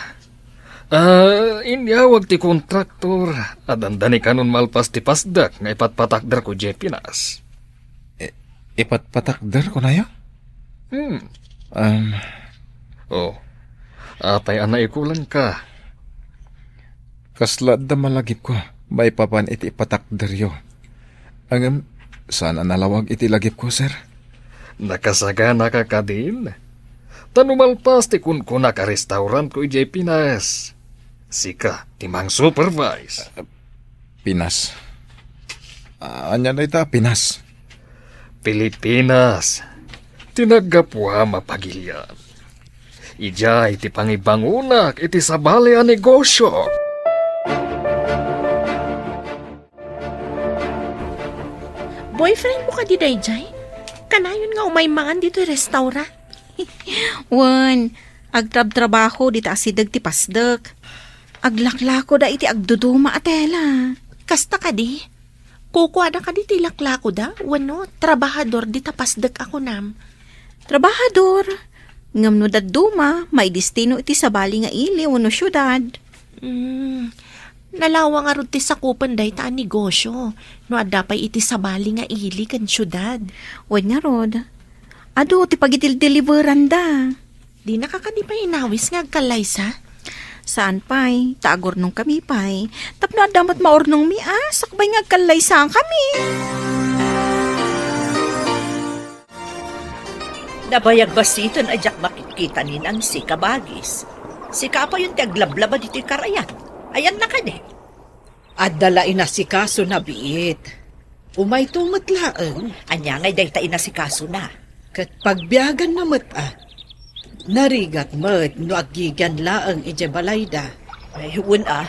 Ah, inyawag ti kontraktor a dandani kanon malpas ti pasdek nga ipatpatakderko idiay Pinas. I-, ipatpatakder, kunayo? Hmm. Um, Oh, apay a naikulangka? Kasla adda malagipko maipapan iti ipatakderyo. Ngem, saan a nalawag iti lagipko, sir? Nakasaganaka kadin? Ta no malpas ti kunkunak a restaurantko idiay Pinas, sika ti mang-supervise. Pinas. Ah, ania dayta a Pinas? Pilipinas. Ti naggapuam a pagilian. Idiay ti pangibangonak iti sabali a negosio. Boyfriendmo kadi daydiay? Kanayon nga umay mangan ditoy restaurant? Wen, agtrabtrabaho dita asideg ti pasdek. Aglaklakoda iti agduduma a tela. Kasta kadi? Kukuada kadi ti laklakoda wenno trabahador dita pasdek a kunam? Trabahador. Ngem no dadduma, maidestino iti sabali nga ili wenno siudad. Hmm. Nalawa ngarud ti sakupen dayta a negosio no adda pay iti sabali nga ili ken siudad. Wen ngarud, adu ti pagidildeliberanda. Dinaka kadi pay inawis nga agkallaysa? Saan pay, ta agurnongkami pay. Tapno adda met maurnongmi a, sakbay nga agkallaysakami. Nabayag basiten a diak makitkita ni Nancy, kabagis. Sika payen ti aglablaba ditoy karayan. Ayanna kadi? Adda la inasikasona biit. Umayto met laeng. Ania ngay dayta inasikasona? Ket pagbiaganna met a. Narigat met no aggigian laeng idiay balayda. Ay, wen a.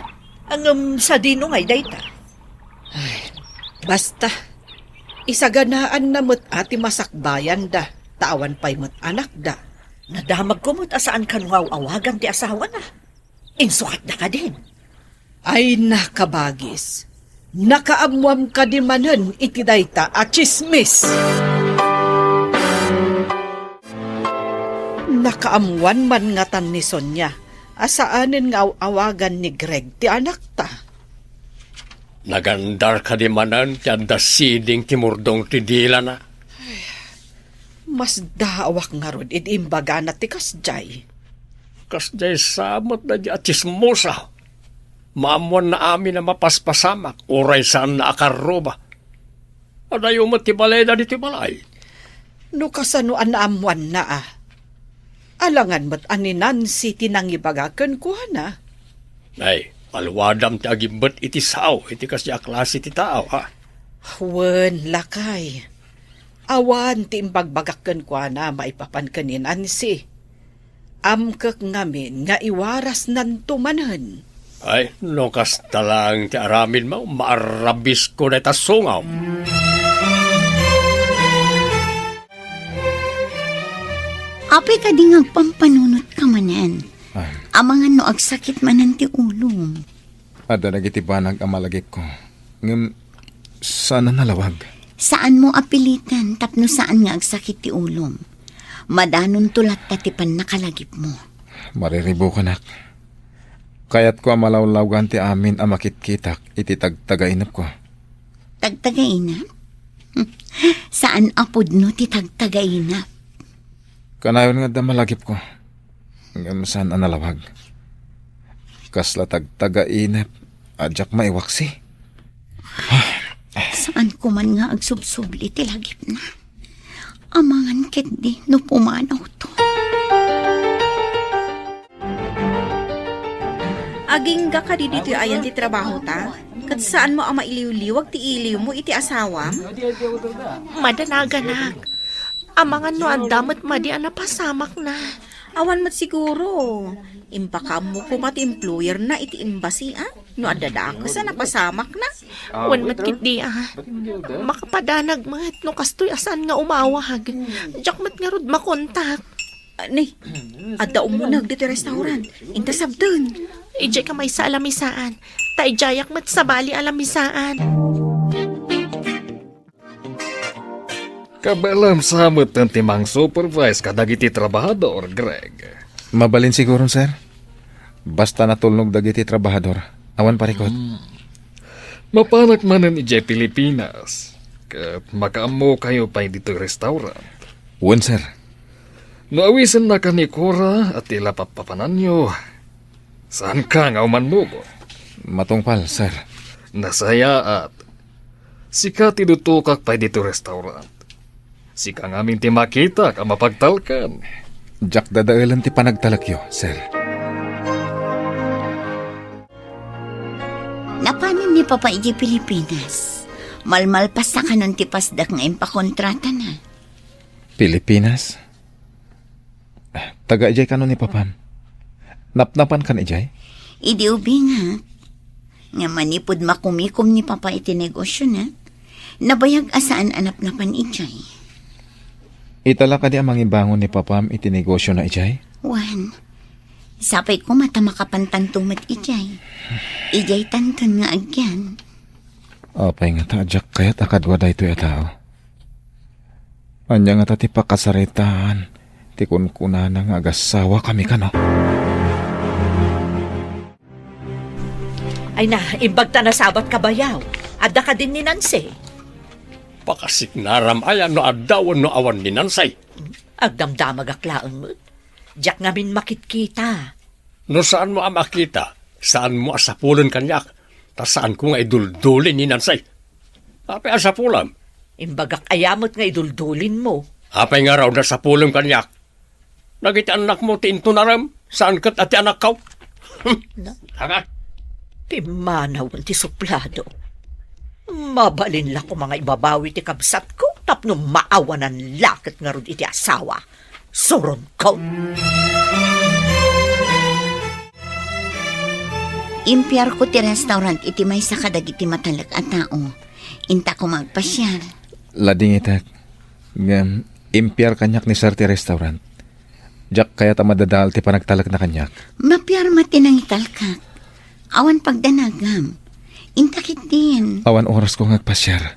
Ngem sadino ngay dayta? Ay, basta. Isaganaanna met a ti masakbayanda, ta awan pay met anakda. Nadamagko met a saan kano nga aw-awagan ti asawana. Insukatda kadin? Ay, nakabagis. Nakaammoam kadi manen iti dayta a tsismis? Nakaammoan man ngatan ni Sonia a saanen nga aw-awagan ni Greg ti anakta. Nagandar kadi manen ti adda siding ti murdong ti dilana? Masdaawak ngarud idi imbagana ti kasdiay. Kasdiay sa met daydiay a tsismosa. Maammoanna amin a mapaspasamak, uray saanna a karruba. Adayo met ti balayda ditoy balay. No kasano a naammoanna a? Alangan met a ni Nancy ti nangibaga kenkuana. Nay, aluadam ti agimbet iti sao iti kasdiay a klase ti tao, ha? Wen, lakay. Awan ti imbagbagak kenkuana maipapan ken ni Nancy. Amkek ngamin nga iwarasnanto manen. Ay, no kasta laeng ti aramidmo, maarrabisko dayta sungaw. Apay kadi nga agpampanunotka manen? Ah. Amangan no agsakit manen ti ulom. Adda dagiti banag a malagipko. Ngem saan a nalawag. Saanmo a pilitan tapno saan nga agsakit ti ulom. Madanonto latta ti pannakalagipmo. Mariribukanak. Kayatko a malawlawgan ti amin a makitkitak iti tagtagainepko. Tagtagainep? Saan a pudno ti tagtagainep. Kanayon nga adda malagipko. Ngem saan a nalawag. Kasla tagtagainep a diak maiwaksi. Saan ko man nga agsubsubli ti lagipna. Amangan ketdi no pumanawto. Agingga kadi ditoy ayan ti trabahota? Ket saanmo a mailiwliwag ti iliwmo iti asawam? Madanaganak. Amangan no adda met madi a napasamakna. Awan met siguro. Impakaammo koma ti employerna iti embassy, a? No adda dakes a napasamakna. Wen met ketdi, a. Makapadanag met no kastoy a saan nga umawag. Diak met ngarud makontak. Ah, ni, adda umuneg ditoy restaurant. Inta sabten. Idiay ka maysa a lamisaan. Ta idiayak met sabali a lamisaan. Kabaelam sa metten ti mang-supervise kadagiti trabahador, Greg. Mabalin siguron, sir. Basta natulnog dagiti trabahador, awan parikut. Hmm. Mapanak manen idiay Pilipinas, ket makaammokayo pay ditoy restaurant. Wen, sir. No awisenna ka ni Cora a ti la pappapananyo, saanka nga umanmubo? Matungpal, sir. Nasayaat. Sika ti dutokak pay ditoy restaurant. Sika ngamin ti makitak a mapagtalkan. Diak dadaelen ti panagtalekyo, sir. Napanen ni Papa idiay Pilipinas. Malmalpasta kanon ti pasdak nga impakontratana. Pilipinas? Taga idiay kano ni Papam? Napnapan kan idiay? Idi ubingak. Nga manipud makumikom ni Papa iti negosiona, nabayag a saan a napnapan idiay. Ita la kadi a mangibangon ni Papam iti negosiona idiay? Wen, sapay koma ta makapantanto met idiay. Idiay tanton nga agyan. Apay ngata a diak kayat a kadua daytoy a tao? Ania ngata ti pakasaritaan ti kunkunana nga agasawakami kano? Ay na, imbag ta nasabat ka bayaw. Adda kadin ni Nancy? Pakasiknaram aya no adda wenno awan ni Nancy? Agdamdamagak laeng met. Diak ngamin makitkita. No saanmo a makita, saanmo a sapulen kaniak, ta saanko nga idulduli ni Nancy. Apay a sapulem? Imbagak aya met nga iduldulinmo. Apay ngarud a sapulem kaniak? Dagiti annakmo ti intunarem, saan ket a ti anakko. Na? Saka? Pimmanawen ti suplado. Mabalin la koma nga ibabawi ti kabsatko tapno maawanan la ket ngarud iti asawa. Suronko. Impiarko ti restaurant iti maysa kadagiti matalek a tao. Inta koma agpasiar. Ladingitek. Ngem, impiar kaniak ni Sir ti restaurant. Diak kayat a madadael ti panagtalekna kaniak. Mapiar met ti nangitalkak. Awan pagdanagam. Inta ketdin. Awan orasko nga agpasiar.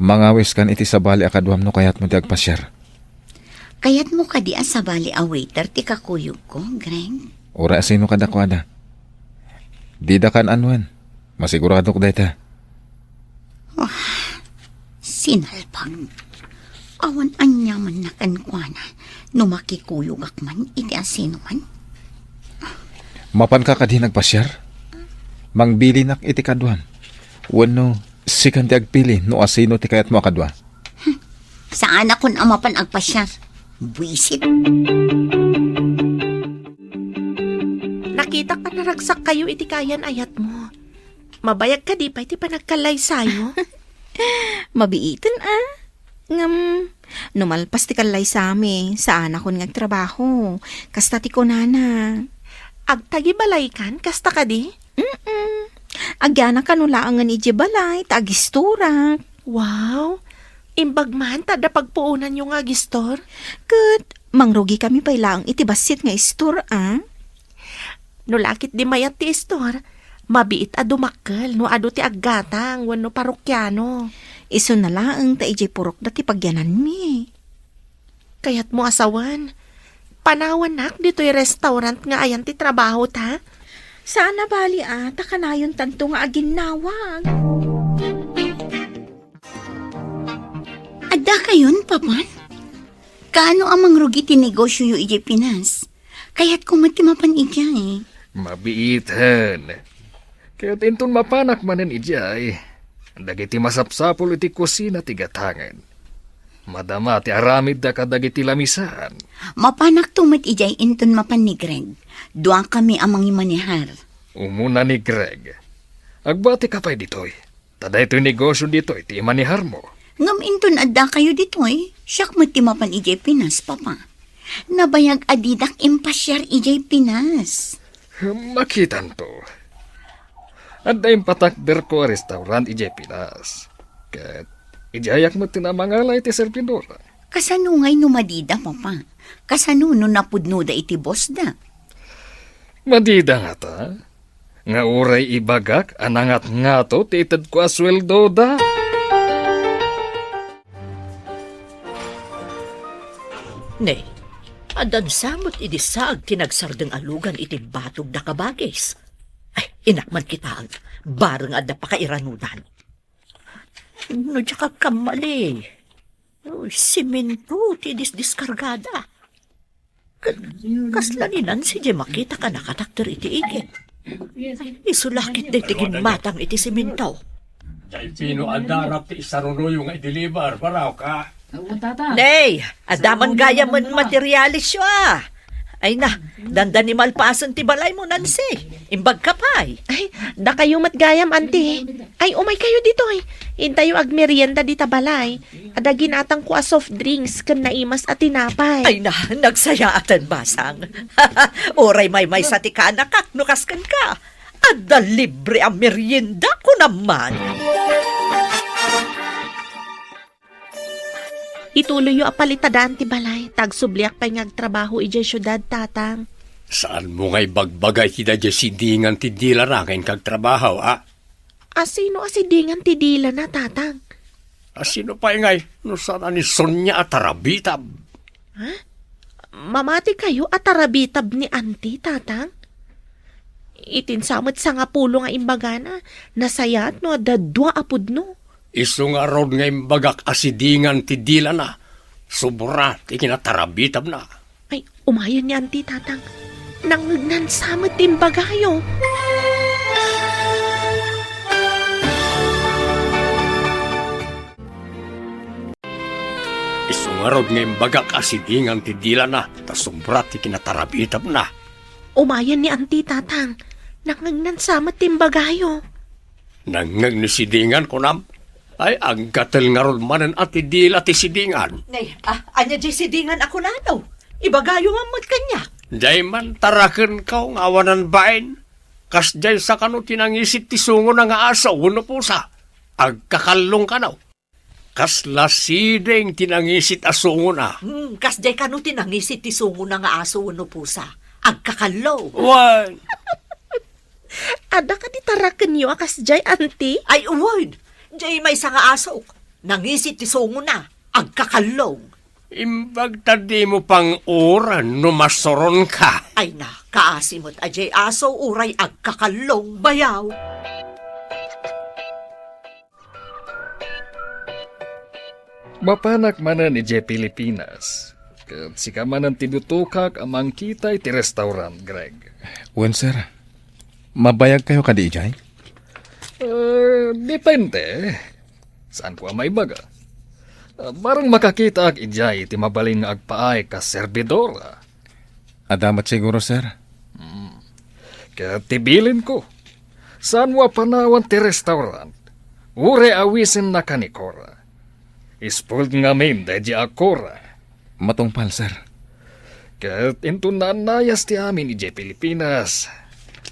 Mangawiskan iti sabali a kaduam no kayatmo ti agpasiar. Kayatmo kadi a sabali a waiter ti kakuyogko, Greg? Uray a sino kadakuada. Dida kan-anoen. Masiguradok dayta. Ah, sinalpag. Awan aniamanna kenkuana no makikuyogak man iti asinoman. Mapanka kadi nagpasiar? Mangbilinak iti kaduam. Wenno, sikan ti agpili no asino ti kayatmo a kadua. Hmm. Saanakon a mapan agpasiar. Buisit. Nakitak a naragsak kayo iti kayan-ayatmo. Mabayag kadi pay ti panagkallaysayo? Mabiiten, a? Ngem, no malpas ti kallaysami, saanakon nga agtrabaho. Kasta ti kunana. Agtagibalaykan, kasta kadi? Mm-mm. Agyanakan no laengen idiay balay, ta agistorak. Wow! Imbag man ta adda pagpuonanyo nga agistor? Ket, mangrugikami pay laeng iti bassit nga istor, a? No la ket di mayat ti istor, mabiit a dumakkel no adu ti aggatang wenno parokiano. Isuna laeng ta idiay purokda ti pagyananmi. Kayatmo a sawen, panawannak ditoy restaurant nga ayan ti trabaho ta? Saan a bali a, ta kanayontanto nga aginnawag. Adda kayon, Papan? Kaano a mangrugi ti negosioyo idiay Pinas? Kayatko met ti mapan idiay. Mabiiten. Ket inton mapanak manen idiay, dagiti masapsapul iti kusina ti gatangen. Madama ti aramidda kadagiti lamisan. Mapanakto met idiay inton mapan ni Greg. Duakami a mangimanehar. Umuna ni Greg. Agbatika pay ditoy. Ta daytoy negosio ditoy ti imaneharmo. Ngem inton adda kayo ditoy, siak met ti mapan idiay Pinas, Papa. Nabayag a didak impasiar idiay Pinas. Makitanto. Adda impatakderko a restaurant idiay Pinas. Ket idiayak met ti namangala iti servidora. Kasano ngay no madida, Papa? Kasano no napudnoda iti bossda? Madida ngata? Nga uray ibagak a nangatngato ti itedko a sueldoda. Ne, addan sa met idi saag ti nagsardeng a lugan iti batog da kabagis. Ay, inak man kitaen, bareng adda pakairanudan. No diak agkammali, siminto ti disdiskargada. Ket kasla ni Nancy diay makitak a nakatakder iti igid. Isu la ket daydi gimmatang iti siminto. Diay pino a darap ti isarunoyo nga idilibar, baraw ka? Nay, adda man gayamen materialisyo a. Ay na, dandani malpasen ti balaymo, Nancy. Imbagka pay. Ay, dakayo met gayam, Auntie. Ay, umay kayo ditoy. Intayo agmerienda dita balay. Adda ginatangko a soft drinks ken naimas a tinapay. Ay na, nagsayaaten, basang. Uray maymaysa ti kanakak no kas kenka. Adda libre a merienda, kunam man. Ituloyyo a palitadaan ti balay, ta agsubliak pay nga agtrabaho idiay siudad, Tatang. Saanmo nga ibagbaga iti daydiay sidingan ti dilana nga inka agtrabaho, a? A sino a sidingan ti dilana, Tatang? A sino pay ngay no saan a ni Sonia a tarabitab? Ha? Mamati kayo a tarabitab ni Auntie, Tatang? Itin sa met sangapulo nga imbagana, nasayaat no adda dua a pudno. Isu ngarud nga imbagak a sidingan ti dilana, sobra ti kinatarabitabna. Ay, umayen ni Auntie, Tatang. Nangngegnan sa met ti imbagayo. Isu ngarud nga imbagak a sidingan ti dilana, ta sobra ti kinatarabitabna. Umayen ni Auntie, Tatang. Nangngegnan sa met ti imbagayo. Nangngeg ni sidingan, kunam? Ay, aggatel ngarud manen a ti dila ti sidingan. Nay, a, ania diay sidingan a kunano? Ibagayo man met kaniak. Diay man tarakenka nga awanan bain. Kasdiay sa kano ti nangisit ti sungona nga aso wenno pusa? Agkakallong kano. Kasla siding ti nangisit a sungona. Hmm, kasdiay kano ti nangisit ti sungona nga aso wenno pusa? Agkakallong. Wen. Adda kadi tarakenyo a kasdiay, Auntie? Ay, wen. Diay maysa nga asok. Nangisit ti sungona. Agkakallong. Imbag ta dimo pang-uran no masuronka. Ay na, kaasi met a diay aso uray agkakallong, bayaw. Mapanak manen idiay Pilipinas. Ket sika manen ti dutokak a mangkita iti restaurant, Greg. Wen, sir. Mabayag kayo kadi idiay? Eh, depende. Saanko a maibaga. Ah, bareng makakitaak idiay iti mabalin nga agpaay kas servidora. Adda met siguro, sir. Hmm. Ket ti bilinko, saanmo a panawan ti restaurant. Uray awisennaka ni Cora. Spoiled ngamin daydi a Cora. Matungpal, sir. Ket inton naannayas ti amin idiay Pilipinas,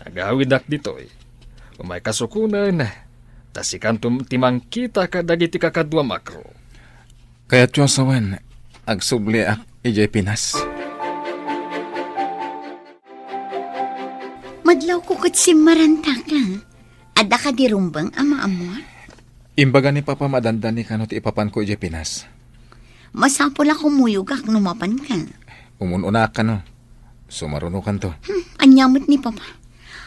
agawidak ditoy. Umay kasukonen, ta sikanto ti mangkita kadagiti kakaduam a crew. Kayatyo a sawen, agsubliak idiay Pinas. Madlawko ket simmarantaka. Adda kadi rumbeng a maammoan? Imbaga ni Papa madandani kano ti ipapanko idiay Pinas. Masapul a kumuyogak no mapanka. Umun-unaak kano. Sumarunokanto. Hmm, ania met ni Papa?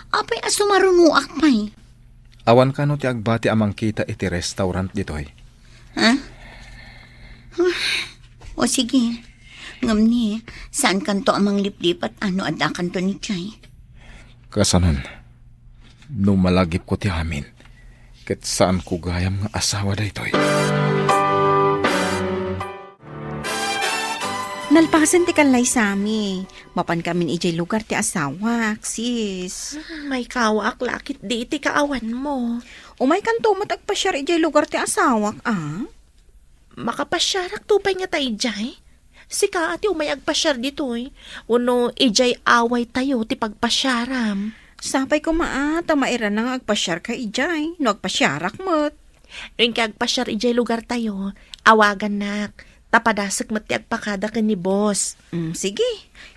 Apay a sumarunoak pay? Awan kano ti agbati a mangkita iti restaurant ditoy. Ha? Ah, o sige. Ngem ni, saankanto a mangliplipat a no addakanto idiay? Kasanon, no malagipko ti amin, ket saanko gayam nga asawa daytoy. Nalpasen ti kallaysami. Mapankamin idiay lugar ti asawak, sis. Hmm, maikawaak la ketdi iti kaawanmo. Umaykanto met agpasiar idiay lugar ti asawak, a? Makapasiarakto pay ngata idiay? Sika a ti umay agpasiar ditoy, wenno idiay awaytayo ti pagpasiaram? Sapay koma a, ta mairana nga agpasiarka idiay, no agpasiarak met. No inka agpasiar idiay lugartayo, awagannak, ta padasek met ti agpakada ken ni boss. Mm, sige.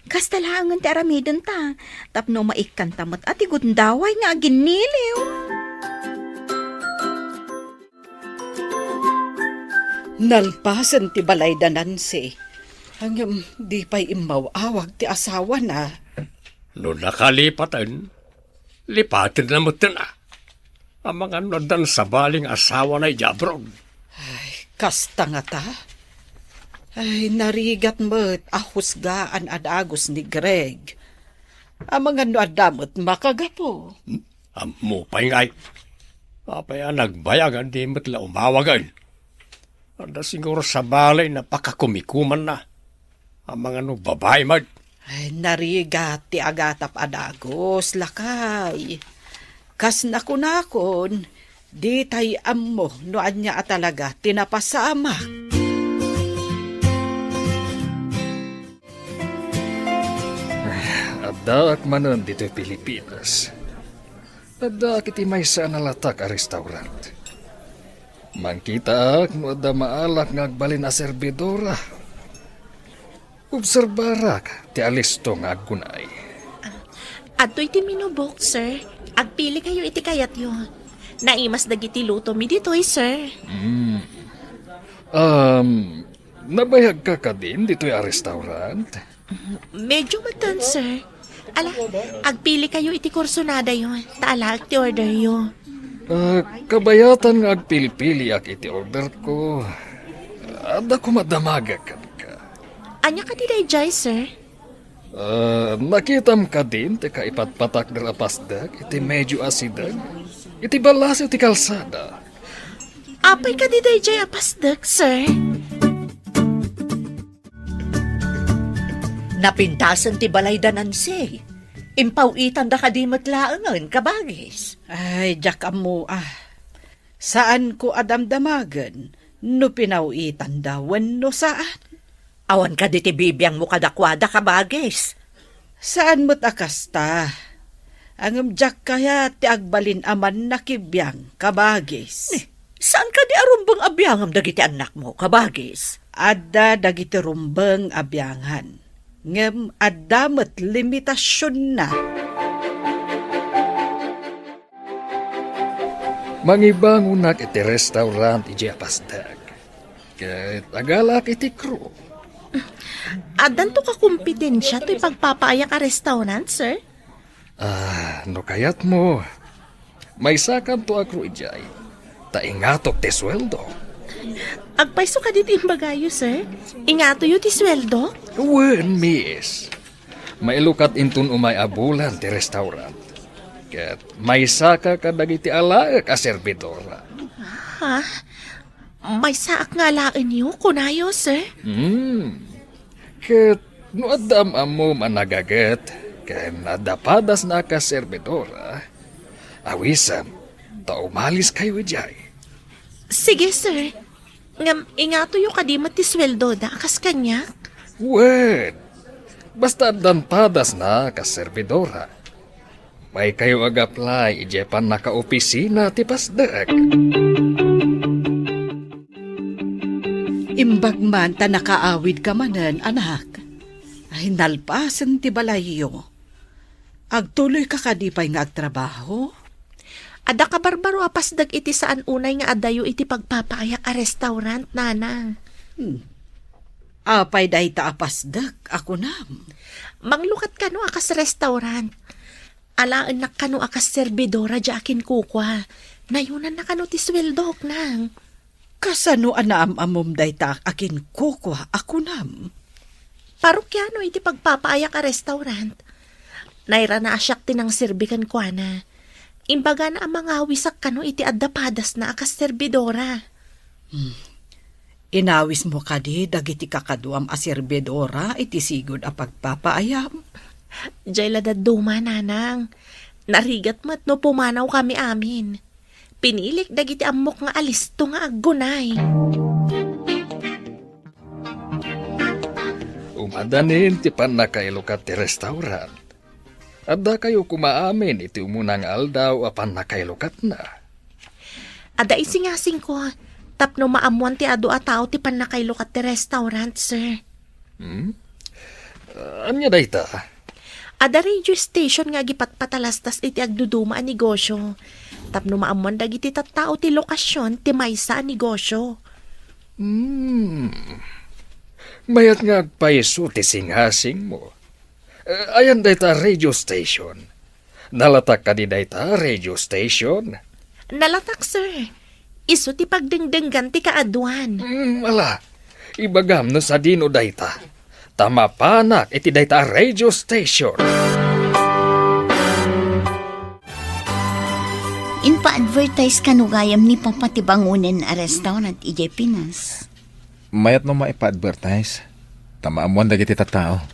Kasta laengen ti aramidenta, tapno maikkanta met a ti gundaway nga aginniliw. Nalpasen ti balay da Nancy. Ngem di pay immaw-awag ti asawana. No nakalipaten, lipatenna metten a. Amangan no addan sabali nga asawana idiay abroad. Ay, kasta ngata? Ay, narigat met a husgaan a dagus ni Greg. Amangan no adda met makagapu. Ammo pay ngay. Apay a nagbayag a di met la umawagen? Adda siguro sabali a pakakumikumanna. Amangan no babai met. Ay, narigat ti agatap a dagus, lakay. Kas nakunakon, ditay ammo no ania a talaga ti napasamak. Addaak manen ditoy Pilipinas. Addaak iti maysa a nalatak a restaurant. Mangkitaak no adda maalak nga agbalin a serbidora. Obserbarak ti alisto nga agkunay. Adtoy ti menu book, sir. Agpilikayo iti kayatyo. Naimas dagiti lutomi ditoy, sir. Mm. Um, nabayagka kadin ditoy a restaurant? Medyo metten, sir. Ala, agpilikayo iti kursonadayo, ta alaek ti orderyo. Ah, kabayatan nga agpilpiliak iti orderko. Adda koma damagek kenka. Ania kadi daydiay, sir? Ah, nakitam kadin ti kaipatpatakder a pasdek iti medyo asideg iti ballasiw ti kalsada? Apay kadi daydiay a pasdek, sir? Napintasen ti balay da Nancy. Impaw-itanda kadi met laengen, kabagis? Ay, diak ammo a. Saanko a damdamagen no pinaw-itanda wenno saan. Awan kadi ti bibiangmo kadakuada, kabagis? Saan met a kasta. Ngem diak kayat ti agbalin a mannakibiang, kabagis. Ni, saan kadi a rumbeng a biangem dagiti annakmo, kabagis? Adda dagiti rumbeng a biangan, ngem adda met limitasionna. Mangibangonak iti restaurant idiay a pasdek. Ket agalaak iti crew. Addanto kakompetensia toy pagpapaayak a restaurant, sir? Ah, no kayatmo, maysakanto a crew idiay, ta ingatok ti sueldo. Agpayso kadi ti imbagayo, sir? Ingatoyo ti sueldo? Wen, miss. Mailukat inton umay a bulan ti restaurant. Ket maysaka kadagiti alaek a serbidora. Ha? Maysaak nga alaenyo, kunayo, sir? Hmm. Ket no adda am-ammom a nagaget ken adda padasna a kaserbidora, awisem ta umaliskayo idiay. Sige, sir. Ngem ingatoyo kadi met ti sueldoda a kas kaniak? Wen, basta addan padasna kas servidora. Maykayo ag-apply idiay pannakaopisina ti pasdek. Imbag man ta nakaawidka manen, anak. Ay, nalpasen ti balayyo. Agtuloyka kadi pay nga agtrabaho? Adda kabarbaro a pasdek iti saan unay nga adayo iti pagpapaayak a restaurant, nanang. Hmm. Apay dayta a pasdek a kunam? Manglukat kano a kas restaurant. Alaennak kano a kas serbidora diay akinkukua. Nayonanna kano ti sueldok, nang. Kasano a naam-ammom dayta a kinkukua a kunam? Parokiano iti pagpapaayak a restaurant. Nairana a siak ti nangserbi kenkuana. Imbagana a mangawisak kano iti adda padasna a kas serbidora. Hmm. Inawismo kadi dagiti kakaduam a serbidora iti sigud a pagpapaayam? Diay la dadduma, nanang. Narigat met no pumanawkami amin. Pinilik dagiti ammok nga alisto nga aggunay. Umadanin ti pannakailukat ti restaurant. Addakayo koma amin iti umuna nga aldaw a pannakailukatna. Adda isingasingko tapno maammoan ti adu a tao ti pannakailukat ti restaurant, sir. Hmm? Ania dayta? Adda radio station nga agipatpatalastas iti agduduma a negosio. Tapno maammoan dagiti tattao ti lokasion ti maysa a negosio. Hmm. Mayat nga agpayso ti singasingmo. Eh, ayan dayta radio station? Nalatak kadi dayta radio station? Nalatak, sir. Isu ti pagdengdenggan ti kaaduan. Hmm, ala. Ibagam no sadino dayta. Ta mapanak iti dayta a radio station. Impa-advertise kano gayam ni Papa ti bangonen a restaurant idiay Pinas? Mayat no maipa-advertise, ta maammoan dagiti tattao.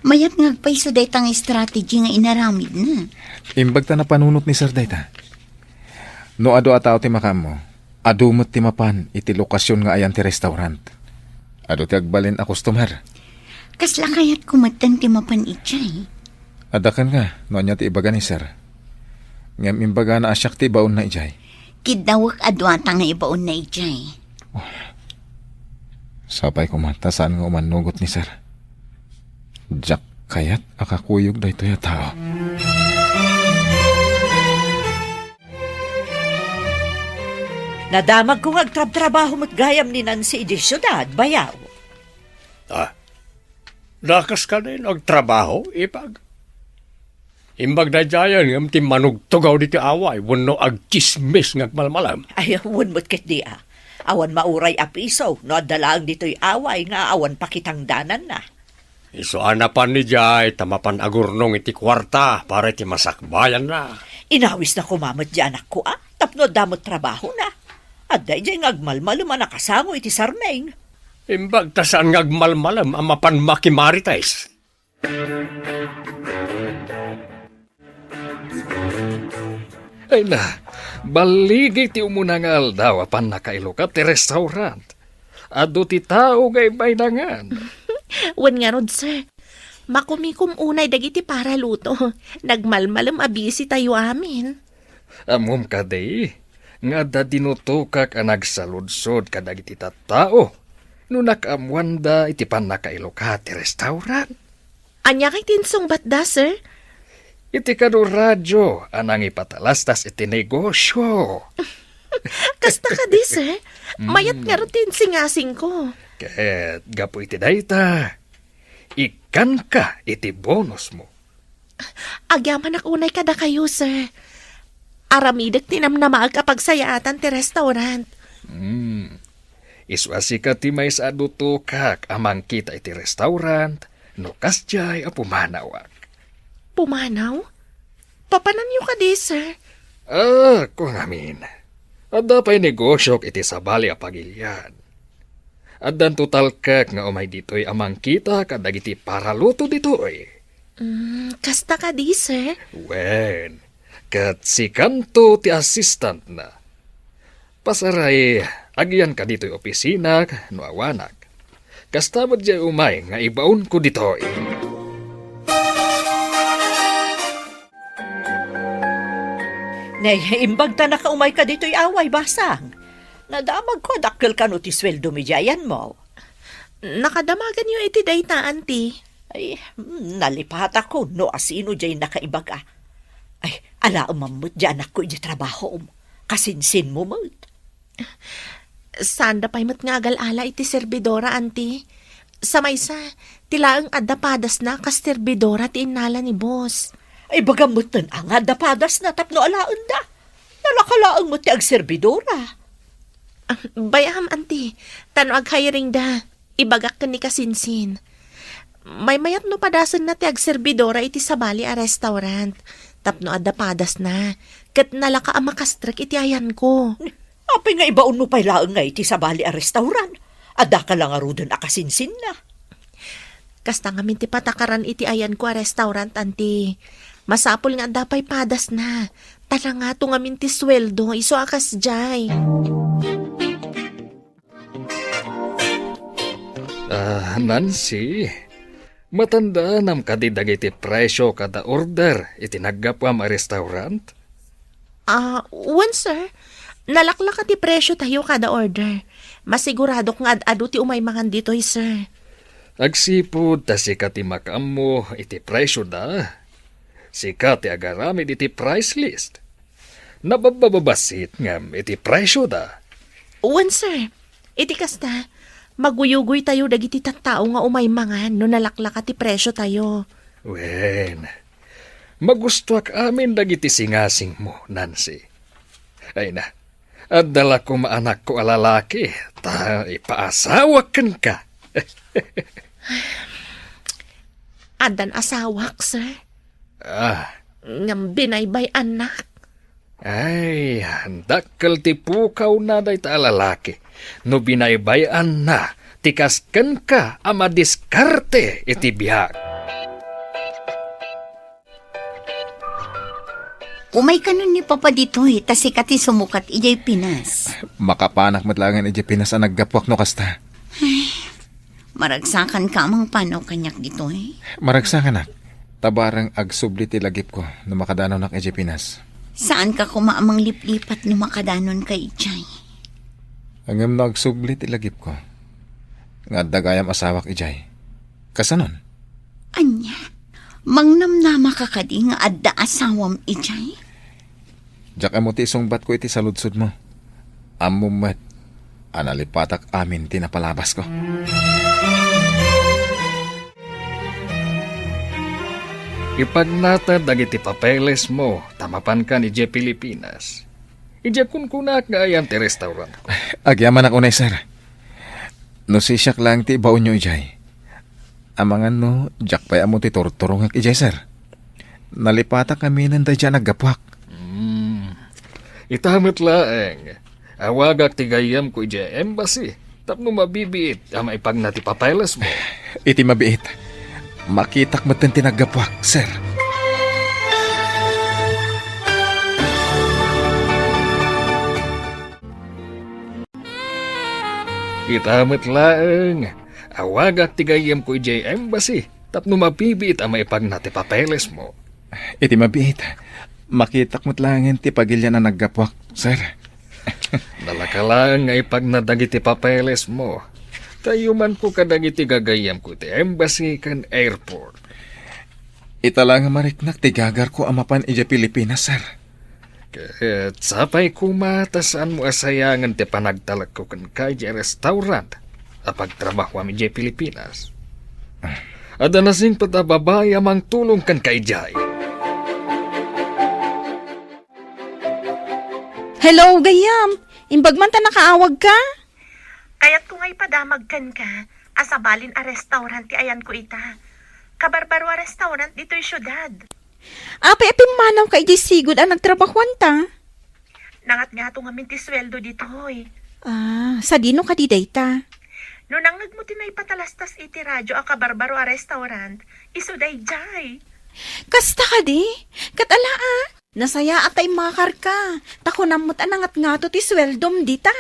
Mayat nga agpayso dayta nga strategy nga inaramidna. Imbag ta napanunot ni Sir dayta. No adu a tao ti makaammo, adu met ti mapan iti lokasion nga ayan ti restaurant. Adu ti agbalin a customer. Kasla kayatko metten ti mapan idiay. Adda ken nga, no ania ti ibaga ni Sir. Ngem imbagana a siak ti ibaonna idiay. Kiddawek a duata nga ibaonna idiay. Sapay koma ta saan nga umannugot ni Sir. Diak kayat a kakuyog daytoy a tao. Nadamagko nga agtrabtrabaho met gayam ni Nancy idiay siudad, bayaw. Ah, dakas kanen agtrabaho, ipag? Imbag daydiayen ngem ti manugtugaw ditoy away wenno agtsismis nga agmalmalem. Ay, wen met ketdi a. Awan mauray a piso no adda laeng ditoy away nga awan pakitangdananna. Isu a napan idiay ta mapan agurnong iti kuarta para iti masakbayanna. Inawisna koma met di anakko a, tapno adda met trabahona. Adda idiay nga agmalmalem a nakasango iti sarming. Imbag ta saan nga agmalmalem a mapan makimarites. Ay na, balligi ti umuna nga aldaw a pannakailukat ti restaurant. Adu ti tao nga ibaynangan. Wen ngarud, sir. Makumikom unay dagiti paraluto. Nagmalmalem a busy tayo amin. Ammom kadi nga adda dinutokak a nagsaludsod kadagiti tattao no nakaammoanda iti pannakailukat ti restaurant? Ania kay ti insungbatda, sir? Iti kano radio a nangipatalastas iti negosio. Kasta kadi, sir? Mayat ngarud ti insingasingko. Ket gapu iti dayta, ikkanka iti bonusmo. Agyamanak unay kadakayo, sir. Aramidek ti namnamaek a pagsayaatan ti restaurant. Hmm. Isu a sika ti maysa a dutokak a mangkita iti restaurant no kasdiay a pumanawak. Pumanaw? Papananyo kadi, sir? Ah, kung amin. Adda pay negosiok iti sabali a pagilian. Addanto talkek nga umay ditoy a mangkita kadagiti paraluto ditoy. Mm, kasta kadi, sir? Wen, ket sikanto ti assistantna. Pasaray, Agyanka ditoy opisinak no awanak. Kasta met diay umay nga ibaonko ditoy. Ne, imbagtanaka umayka ditoy away, basang. Nadamagko a dakkel kano ti sueldo mi diay ayanmo. Nakadamaganyo iti dayta, anti? Ay, mm, nalipatakon no asino diay nakaibaga. Ay, alaem met diay anakko iti trabahom. Kasinsinmo met. Saanda pay met nga agal-ala iti serbidora, anti. Sa maysa, ti laeng adda padasna kas serbidora ti innala ni boss. Ay, bagam metten a nga adda padasna tapno alaenda. Nalaka laeng met ti agserbidora. Ah, bay-am, anti, ta no aghiringda, ibagak ken ni Kasinsin. Maymayat no padasenna ti agserbidora iti sabali a restaurant, tapno adda padasna, ket nalaka a makastrek iti ayanko. Apay nga ibaonmo pay laeng nga iti sabali a restaurant? Addaka la ngaruden a kasinsinna. Kasta ngamin ti patakaran iti ayanko a restaurant, anti. Masapul nga adda pay padasna. Ta nangato ngamin ti sueldo, isu a kasdiay. Ah, Nancy, matandaanam kadi dagiti presio kada order iti naggapuam a restaurant? Ah, wen, sir. Nalaklaka ti presio tayo kada order. Masiguradok nga ad-adu ti umay mangan ditoy, sir. Agsipud ta sika ti makaammo iti presioda. Sika ti agaramid iti price list. Nababbababassit ngem iti presioda. Wen, sir. Iti kasta, maguyugoy tayo dagiti tattao nga umay mangan no nalaklaka ti presio tayo. Wen, magustuak amin dagiti singasingmo, Nancy. Ay na, adda la koma anakko a lalaki, ta ipaasawak kenka. Addan asawak, sir. Ah. Ngem binaybay-annak. Ay, dakkel ti pukawna dayta a lalaki no binaybay-anna ti kas kenka a madiskarte iti biag. Umay kanon ni Papa ditoy, ta sika ti sumukat idiay Pinas. Makapanak met laengen idiay Pinas a naggapuak no kasta. Ay, maragsakanka a mangpanaw kaniak ditoy? Maragsakanak. Ta bareng agsubli ti lagipko no makadanonnak idiay Pinas. Saanka koma a mangliplipat no makadanonka idiay? Ngem no agsubli ti lagipko nga adda gayam asawak idiay, kasanon? Ania? Mangnamnamaka kadi nga adda asawam idiay? Diak ammo ti isungbatko iti saludsodmo. Ammom met a nalipatak amin ti napalabasko. Ipagnated dagiti papelesmo ta mapankan idiay Pilipinas. Idiay kunkunak nga ayan ti restaurantko. Agyamanak unay, sir. No sisiak laeng ti ibaonyo idiay, amangan no diak pay ammo ti turturongek idiay, sir. Nalipatak aminen daydiay a naggapuak. Hmm. Ita met laeng, awagak ti gayyemko idiay embassy tapno mabibiit a maipagna ti papelesmo. Iti mabiit, makitak metten ti naggapuak, sir. Ita met laeng, awagak ti gayyemko idiay embassy tapno mabibiit a maipagna ti papelesmo. Iti mabiit, makitak met laengen ti pagilian a naggapuak, sir. Nalaka laeng nga ipagna dagiti papelesmo. Ta iyumanko kadagiti gagayyemko iti embassy ken airport. Ita la nga mariknak ti gagarko a mapan idiay Pilipinas, sir. Ket sapay koma ta saanmo a sayangen ti panagtalekko kenka idiay restaurant a pagtrabahoam idiay Pilipinas. Adda nasingpet a babai a mangtulong kenka idiay. Hello, gayyem. Imbag man ta nakaawagka? Kayatko nga ipadamag kenka a sabalin a restaurant ti ayanko ita. Kabarbaro a restaurant ditoy siudad. Apay a pimmanawka idiay sigud a nagtrabahoanta? Nangatngato ngamin ti sueldo ditoy. Ah, sadino kadi dayta? No nangngegmo ti naipatalastas iti radio a kabarbaro a restaurant, isu daydiay. Kasta kadi? Ket ala a, nasayaat ta immakarka, ta kunam met a nangatngato ti sueldom dita.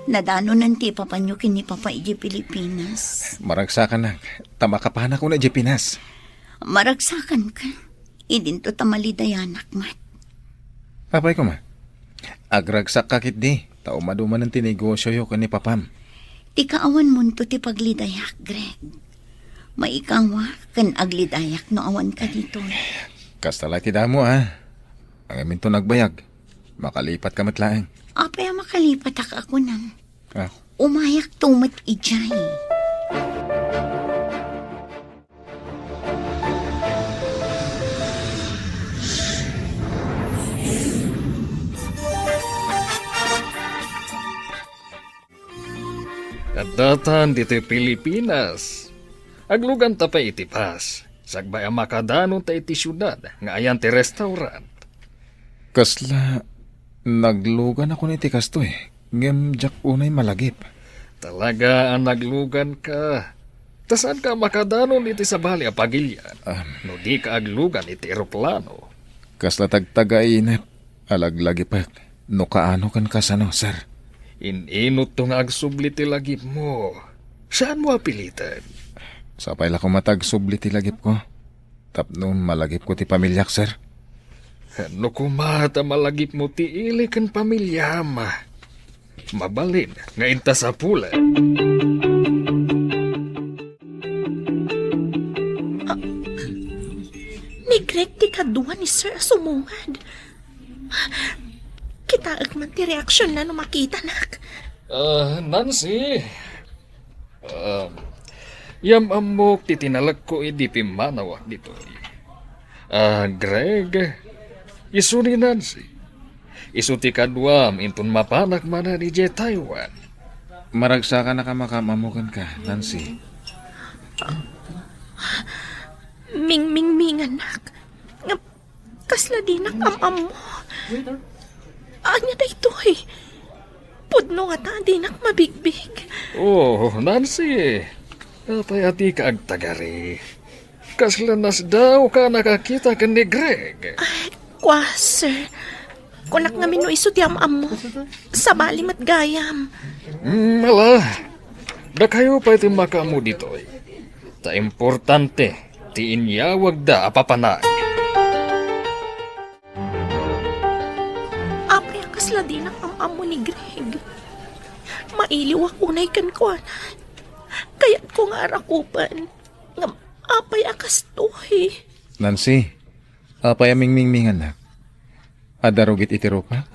Nadanonen ti ipapanyo ken ni Papa idiay Pilipinas. Maragsakanak, ta makapanak una idiay Pinas. Maragsakanka, idinto ta malidayanak met. Apay koma, agragsakka ketdi, ta umadu manen ti negosioyo ken ni Papam. Ti kaawanmonto ti paglidayak, Greg. Maikawa ken aglidayak no awanka ditoy. Kasta la ti damo, a. Ngem inton agbayag, makalipatka met laeng. Apay a makalipatak a kunam? Ah. Umayakto met idiay. Addatan ditoy Pilipinas. Agluganta pay iti bus. Sakbay a makadanonta iti siudad nga ayan ti restaurant. Kasla, nagluganakon iti kastoy, ngem diak unay malagip. Talaga a nagluganka. Ta saanka a makadanon iti sabali a pagilian, am, no dika aglugan iti eroplano. Kasla tagtagainep a laglagipek no kaano ken kasano, sir. In-inutto nga agsubli ti lagipmo. Saanmo a piliten? Sapay la koma ta agsubli ti lagipko. Tapno malagipko ti pamiliak, sir. No koma ta malagipmo ti ili ken pamiliam, mabalin nga inta sapulen. Ah, ni Greg ti kadua ni Sir a sumungad. Kitaek man ti reaksionna no makitanak. Ah, Nancy. Ah, yam-ammok ti tinalekko idi pimmanawak ditoy. Ah, Greg, isu ni Nancy. Isu ti kaduam inton mapanak manen idiay Taiwan. Maragsakanak a makaam-ammo kenka, Nancy. Mingmingminganak. Ngem kasla dinak am-ammo. Ania daytoy? Pudno ngata a dinak mabigbig. Oh, Nancy. Apay a dika agtagari? Kasla nasdaaw ka a nakakita ken ni Greg. Ay, kua, sir. Kunak ngamin no isu ti am-ammo. Sabali met gayam. Mm, ala. Dakayo pay ti makaammo ditoy. Ta importante ti inyawagda a papanag. Apay a kasla dinak am-ammo ni Greg? Mailiwak unay kenkuana. Kayatko nga arakupen. Ngem apay a kastoy? Nancy, apay a mingmingmingannak? Adda rugit iti rupak?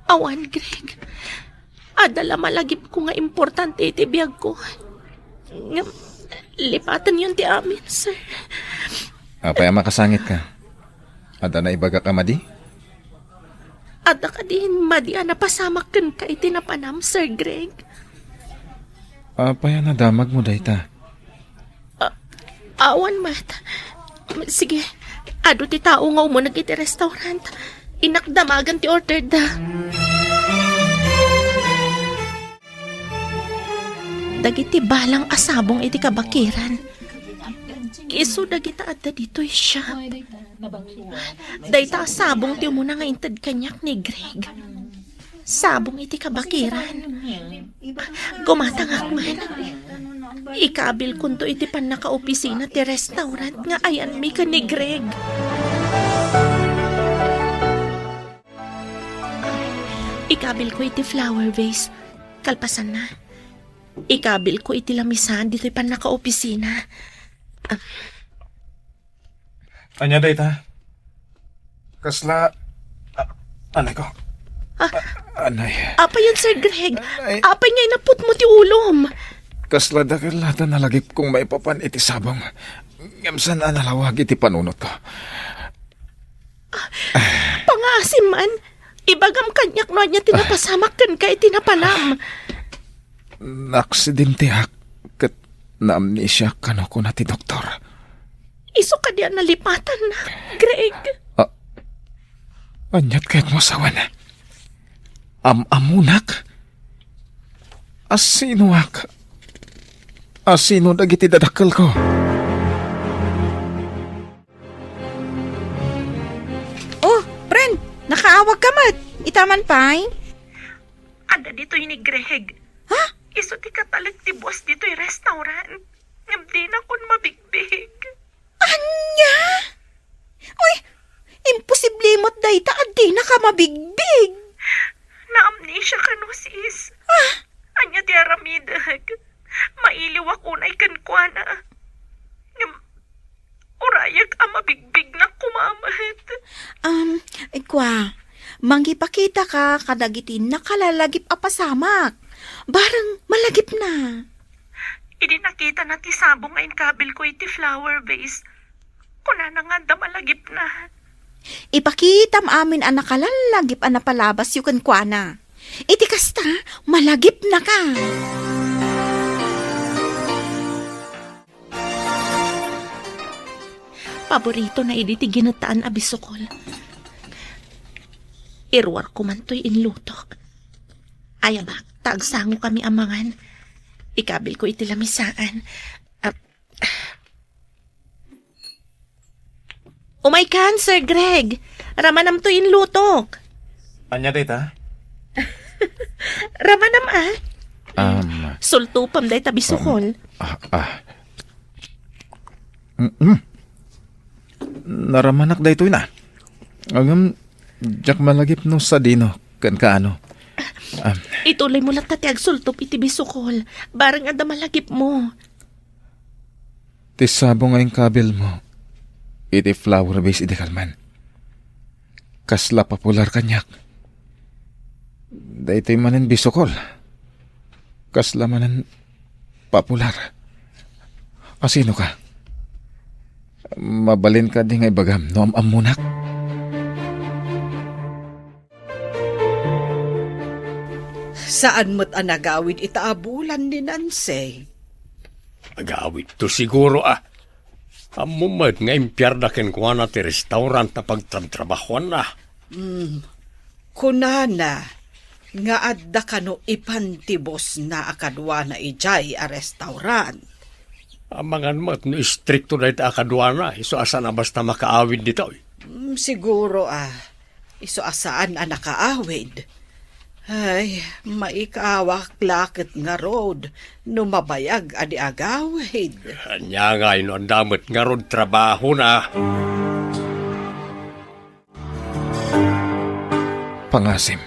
Awan, Greg. Adda la malagipko nga importante iti biagko. Ngem, lipatenyon ti amin, sir. Apay a makasangitka? Adda naibagak a madi? Adda kadi madi a napasamak kenka iti napanam, Sir Greg? Apay a nadamagmo dayta? A-, awan met. Sige, adu ti tao nga umuneg iti restaurant. Innak damagen ti orderda. Dagiti balang a sabong iti kabakiran. Isu dagita adda ditoy shop. Dayta a sabong ti umuna nga inted kaniak ni Greg. Sabong iti kabakiran. Gumatangak man. Ikabilkonto iti pannakaopisina ti restaurant nga ayanmi ken ni Greg. Ikabilko iti flower vase. Kalpasanna, ikabilko iti lamisaan ditoy pannakaopisina. Ania dayta? Kasla, a-, anay ko. Ah. A-, anay. Apay yan, Sir Greg? Anay. Apay nga inaputmo ti ulom? Kasla dakkel la ta nalagipkong maipapan iti sabong. Ngem saan a nalawag iti panunotko. Ah, pangaasim man. Ibagam kaniak no ania ti napasamak kenka iti napanam. Naaksidenteak ket naamnesiak kano kuna ti doktor. Isu kadi a nalipatanna, Greg? A-, aniat kayatmo a sawen? Am-ammonak? A sinoak? A sino dagiti dadakkelko? Oh, friend, nakaawagka met. Ita man pay? ditoy ni Greg. Ha? Isu ti katalek ti boss ditoy restaurant. Ngem dinakon mabigbig. Ania? Uy, imposible met dayta a dinaka mabigbig. Naamnesia kano, sis. Ah? Ania ti aramidek? Mailiwak unay kenkuana. Ngem, urayak a mabigbignak koma met. Um, kua, mangipakitaka kadagiti nakalalagip a pasamak. Bareng malagipna. Idi nakitana ti sabong nga inkabilko iti flower vase, kunana nga adda malagipna. Ipakitam amin a nakalallagip a napalabasyo kenkuana. Iti kasta, malagipnaka. Paboritona idi ti ginettaan a bisukol. Iruarko man toy inlutok. Ayabak, ta agsangokami a mangan. Ikabilko iti lamisaan. Ah, Umaykan, Sir Greg. Ramanam toy inlutok. Ania dayta? Ramanam, ah. Um, Sultopam dayta bisukol. Um, ah, ah. Mm-mm. Naramanak daytoy na. Ngem, diak malagip no sadino ken kaano. Um, Ituloymo latta ti agsultop iti bisukol. Bareng adda malagipmo. Ti sabong nga inkabilmo iti flower vase idi kalman. Kasla popular kaniak. Daytoy manen bisukol. Kasla manen popular. Asino ka? Mabalin kadi nga ibagam no am-ammonak? Saan met a nagawid ita a bulan ni Nancy? Agawidto siguro, a. Ammom met nga impiarda kenkuana ti restaurant a pagtratrabahoanna. Hmm. Kunana nga adda kano ipan ti bossna a kaduana idiay a restaurant. Amangan met no istrikto dayta a kaduana, isu a saan a basta makaawid ditoy. Hmm, siguro, a. Isu a saan a nakaawid. Ay, maikawak la ket ngarud no mabayag a di agawid. Ania ngay no adda met ngarud trabahona? Pangasim,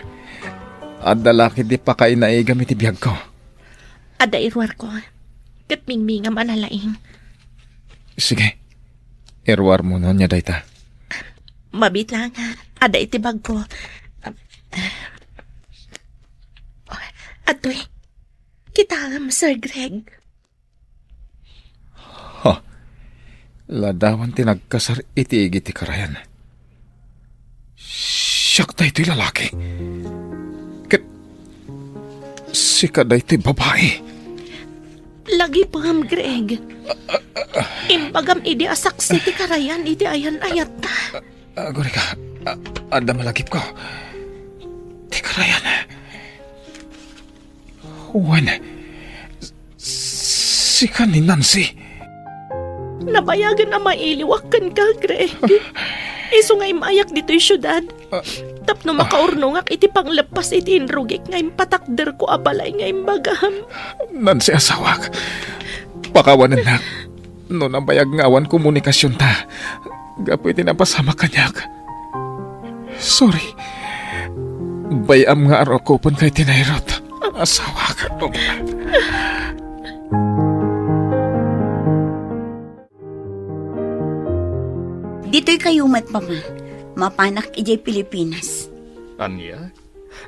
adda la ketdi pakainaigam iti biagko. Adda iruarko, ket mingmingam a nalaing. Sige, iruarmo no ania dayta. Mabiit laeng, adda iti bagko. Adtoy, kitaem, Sir Greg. Ha? Ladawan ti nagkasar iti igi ti karayan. Siak daytoy lalaki. Ket sika daytoy babai. Lagipem, Greg. Imbagam idi a saksi ti karayan iti ayan-ayatta. Agurayka, a-, adda malagipko. Ti karayan. Wen, s-, sika ni Nancy. Nabayagen a mailiwak kenka, Greg. Isu nga immayak ditoy siudad. Ah. Tapno makaurnongak iti pangleppas iti inrugik nga impatakderko a balay nga imbagam. Nancy, asawak. Pakawanennak. No nabayag nga awan komunikasionta, gapu iti napasamak kaniak. Sorry. Bay-am nga arukopenka iti nairut. Asawak. Ditoykayo met, Papa. Mapanak idiay Pilipinas. Ania?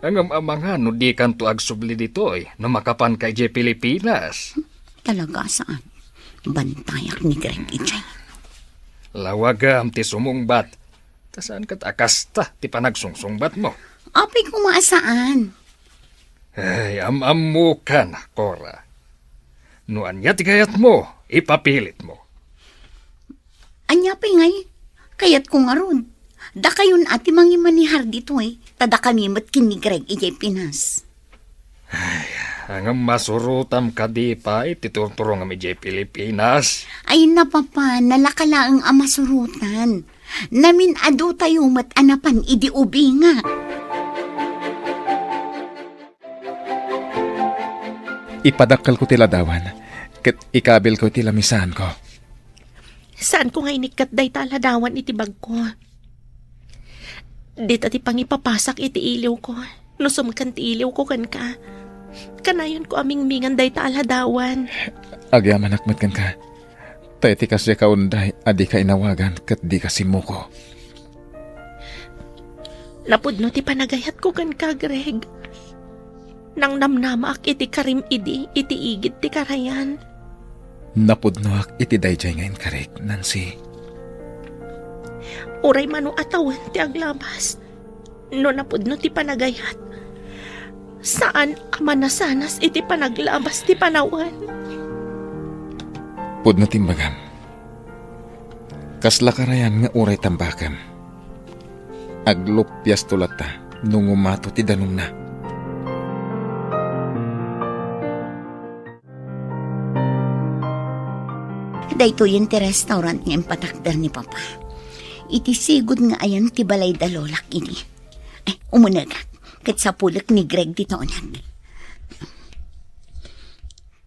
Ngem amangan no dikanto agsubli ditoy no makapanka idiay Pilipinas. Talaga, saan? Bantayak ni Greg idiay. Lawagam ti sumungbat. Ta saan ket a kasta ti panagsungsungbatmo? Apay koma a saan. Ay, am-ammokan, Cora. No ania ti kayatmo, ipapilitmo. Ania pay ngay? Kayatko ngarud, dakayon a ti mangimanihar ditoy, ta dakami met ken ni Greg idiay Pinas. Ay, ngem masurotam kadi pay ti turturongam idiay Pilipinas? Ay, napapa, nalaka laeng a masurotan. Namin-adotayo met a napan idi ubinga. Ipadakkelko ti ladawan, ket ikabilko iti lamisaanko. Saanko nga inikkat dayta a ladawan iti bagko. Dita ti pangipapasak iti iliwko. No sumken ti iliwko kenka, kanayonko a mingmingan dayta a ladawan. Agyamanak met kenka. Ta iti kasdiay kaunday a dika inawagan ket dika simmuko. Napudno ti panagayatko kenka, Greg. Nangnamnamaak iti karim idi iti igid ti karayan. Napudnoak iti daydiay nga inkarik, Nancy. Uray mano a tawen ti aglabas, no napudno ti panagayat, saan a manasanas iti panaglabas ti panawen. Pudno ti imbagam. Kasla karayan nga uray tambakem. Aglupiasto latta no ngumato ti danumna. Daytoyen ti restaurant nga impatakder ni Papa. Iti sigud nga ayan ti balay da Lolak idi. Ay, umunegak. Ket sapulek ni Greg dita uneg.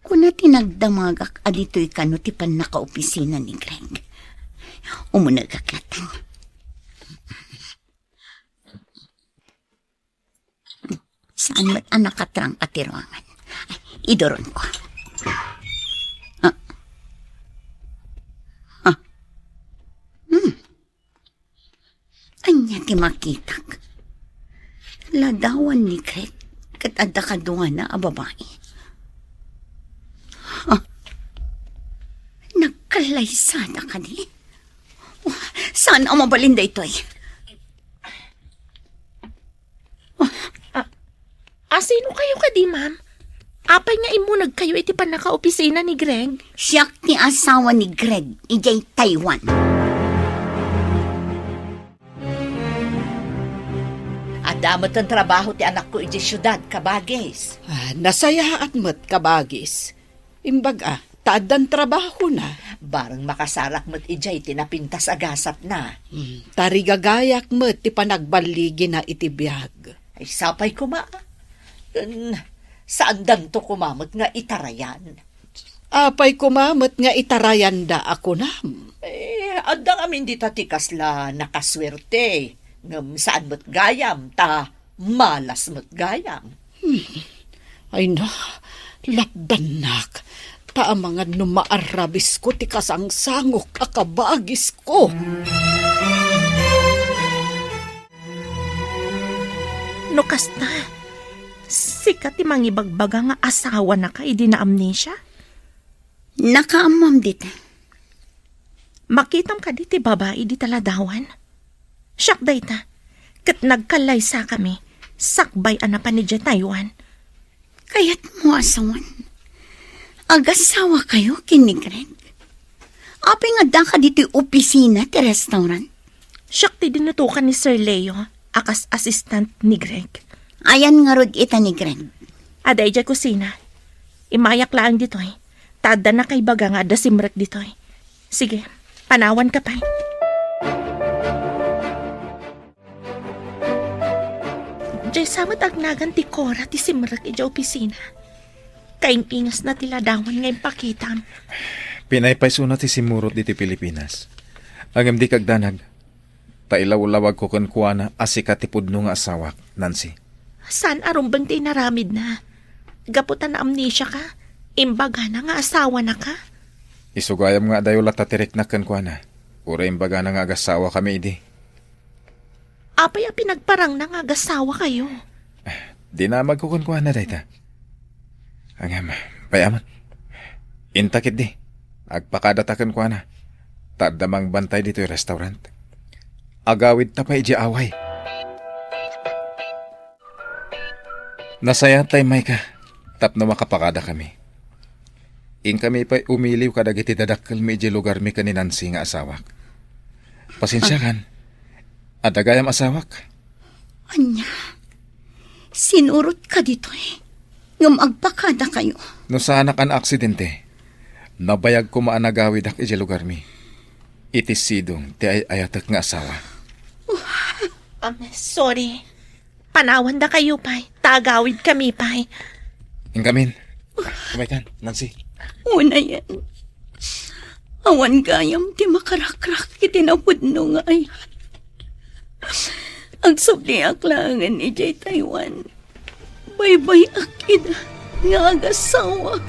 Kuna ti nagdamagak a ditoy kano ti pannakaopisina ni Greg. Umunegak latta. Saan met a nakatrangka ti ruangan? Ay, iduronko. Ah. Ah. Hmm. Ania ti makitak? Ladawan ni Greg ket adda kaduana a babai. Ah. Nagkallaysada kadi? Oh, saan a mabalin daytoy? Ah, ah, sino kayo kadi, ma'am? Apay nga immuneg kayo iti pannakaopisina ni Greg? Siak ti asawa ni Greg, idiay Taiwan. Adda met ti trabaho ti anakko idiay siudad, kabagis. Ah, nasayaat met, kabagis. Imbag a, ta addan trabahona. Bareng makasarak met idiay ti napintas a gasatna. Hmm, tarigagayak met ti panagballigina iti biag. Ay, sapay koma. Ken, saandanto koma met nga itarayan. Apay koma met nga itarayanda a kunam? Eh, adda ngamin dita ti kasla nakasuerte. Ngem saan met gayam, ta malas met gayam. Hmm. Ay na, lapdannak, ta amangan no maarabisko ti kasangsangok a kabagisko. No kasta, sika ti mangibagbaga nga asawanaka idi naamnesia? Nakaammom dita. Makitam kadi ti babai dita ladawan? Siak dayta, ket nagkallaysakami sakbay a napan idiay Taiwan. Kayatmo a sawen, agasawakayo ken ni Greg? Apay nga addaka ditoy opisina ti restaurant? Siak ti dinutokan ni Sir Leo a kas assistant ni Greg. Ayan ngarud ita ni Greg? Adda idiay kusina. Immayak laeng ditoy. Ta adda nakaibaga nga adda simrek ditoy. Sige, panawanka pay. Diay sa met agnagan ti Cora ti simrek idiay opisina. Kaing-ingasna ti ladawan nga impakitam. Pinaypaysona ti simmurot ditoy Pilipinas. Ngem dika agdanag, ta ilawlawagko kenkuana a sika ti pudno nga asawak, Nancy. Saan a rumbeng ti inaramidna? Gapu ta naamnesiaka, imbagana nga asawanaka? Isu gayam nga adayo latta ti riknak kenkuana. Uray imbagana nga agasawakami idi. Apay a pinagparangna nga agasawakayo? Dinamagko kenkuana dayta. Ngem, bay-am. Inta ketdi, agpakadata kenkuana. Ta adda mangbantay ditoy restaurant. Agawidta pay idiay away. Nasayaat ta immayka tapno makapakadakami. Inkami pay umiliw kadagiti dadakkelmi idiay lugarmi ken ni Nancy nga asawak. Pasensiakan, adda gayam asawak. Ania? Sinurotka ditoy, ngem agpakadakayo. No saanak a naaksidente, nabayag koma a nagawidak idiay lugarmi. Iti sidong ti ay-ayatek nga asawa. I'm sorry. Panawandakayo pay, ta agawidkami pay. Inkamin. Megan, Nancy. Unayen, awan gayam ti makarakrak iti napudno nga ayat. Agsubliak laengen idiay Taiwan. Baybay-ak ida nga agasawak.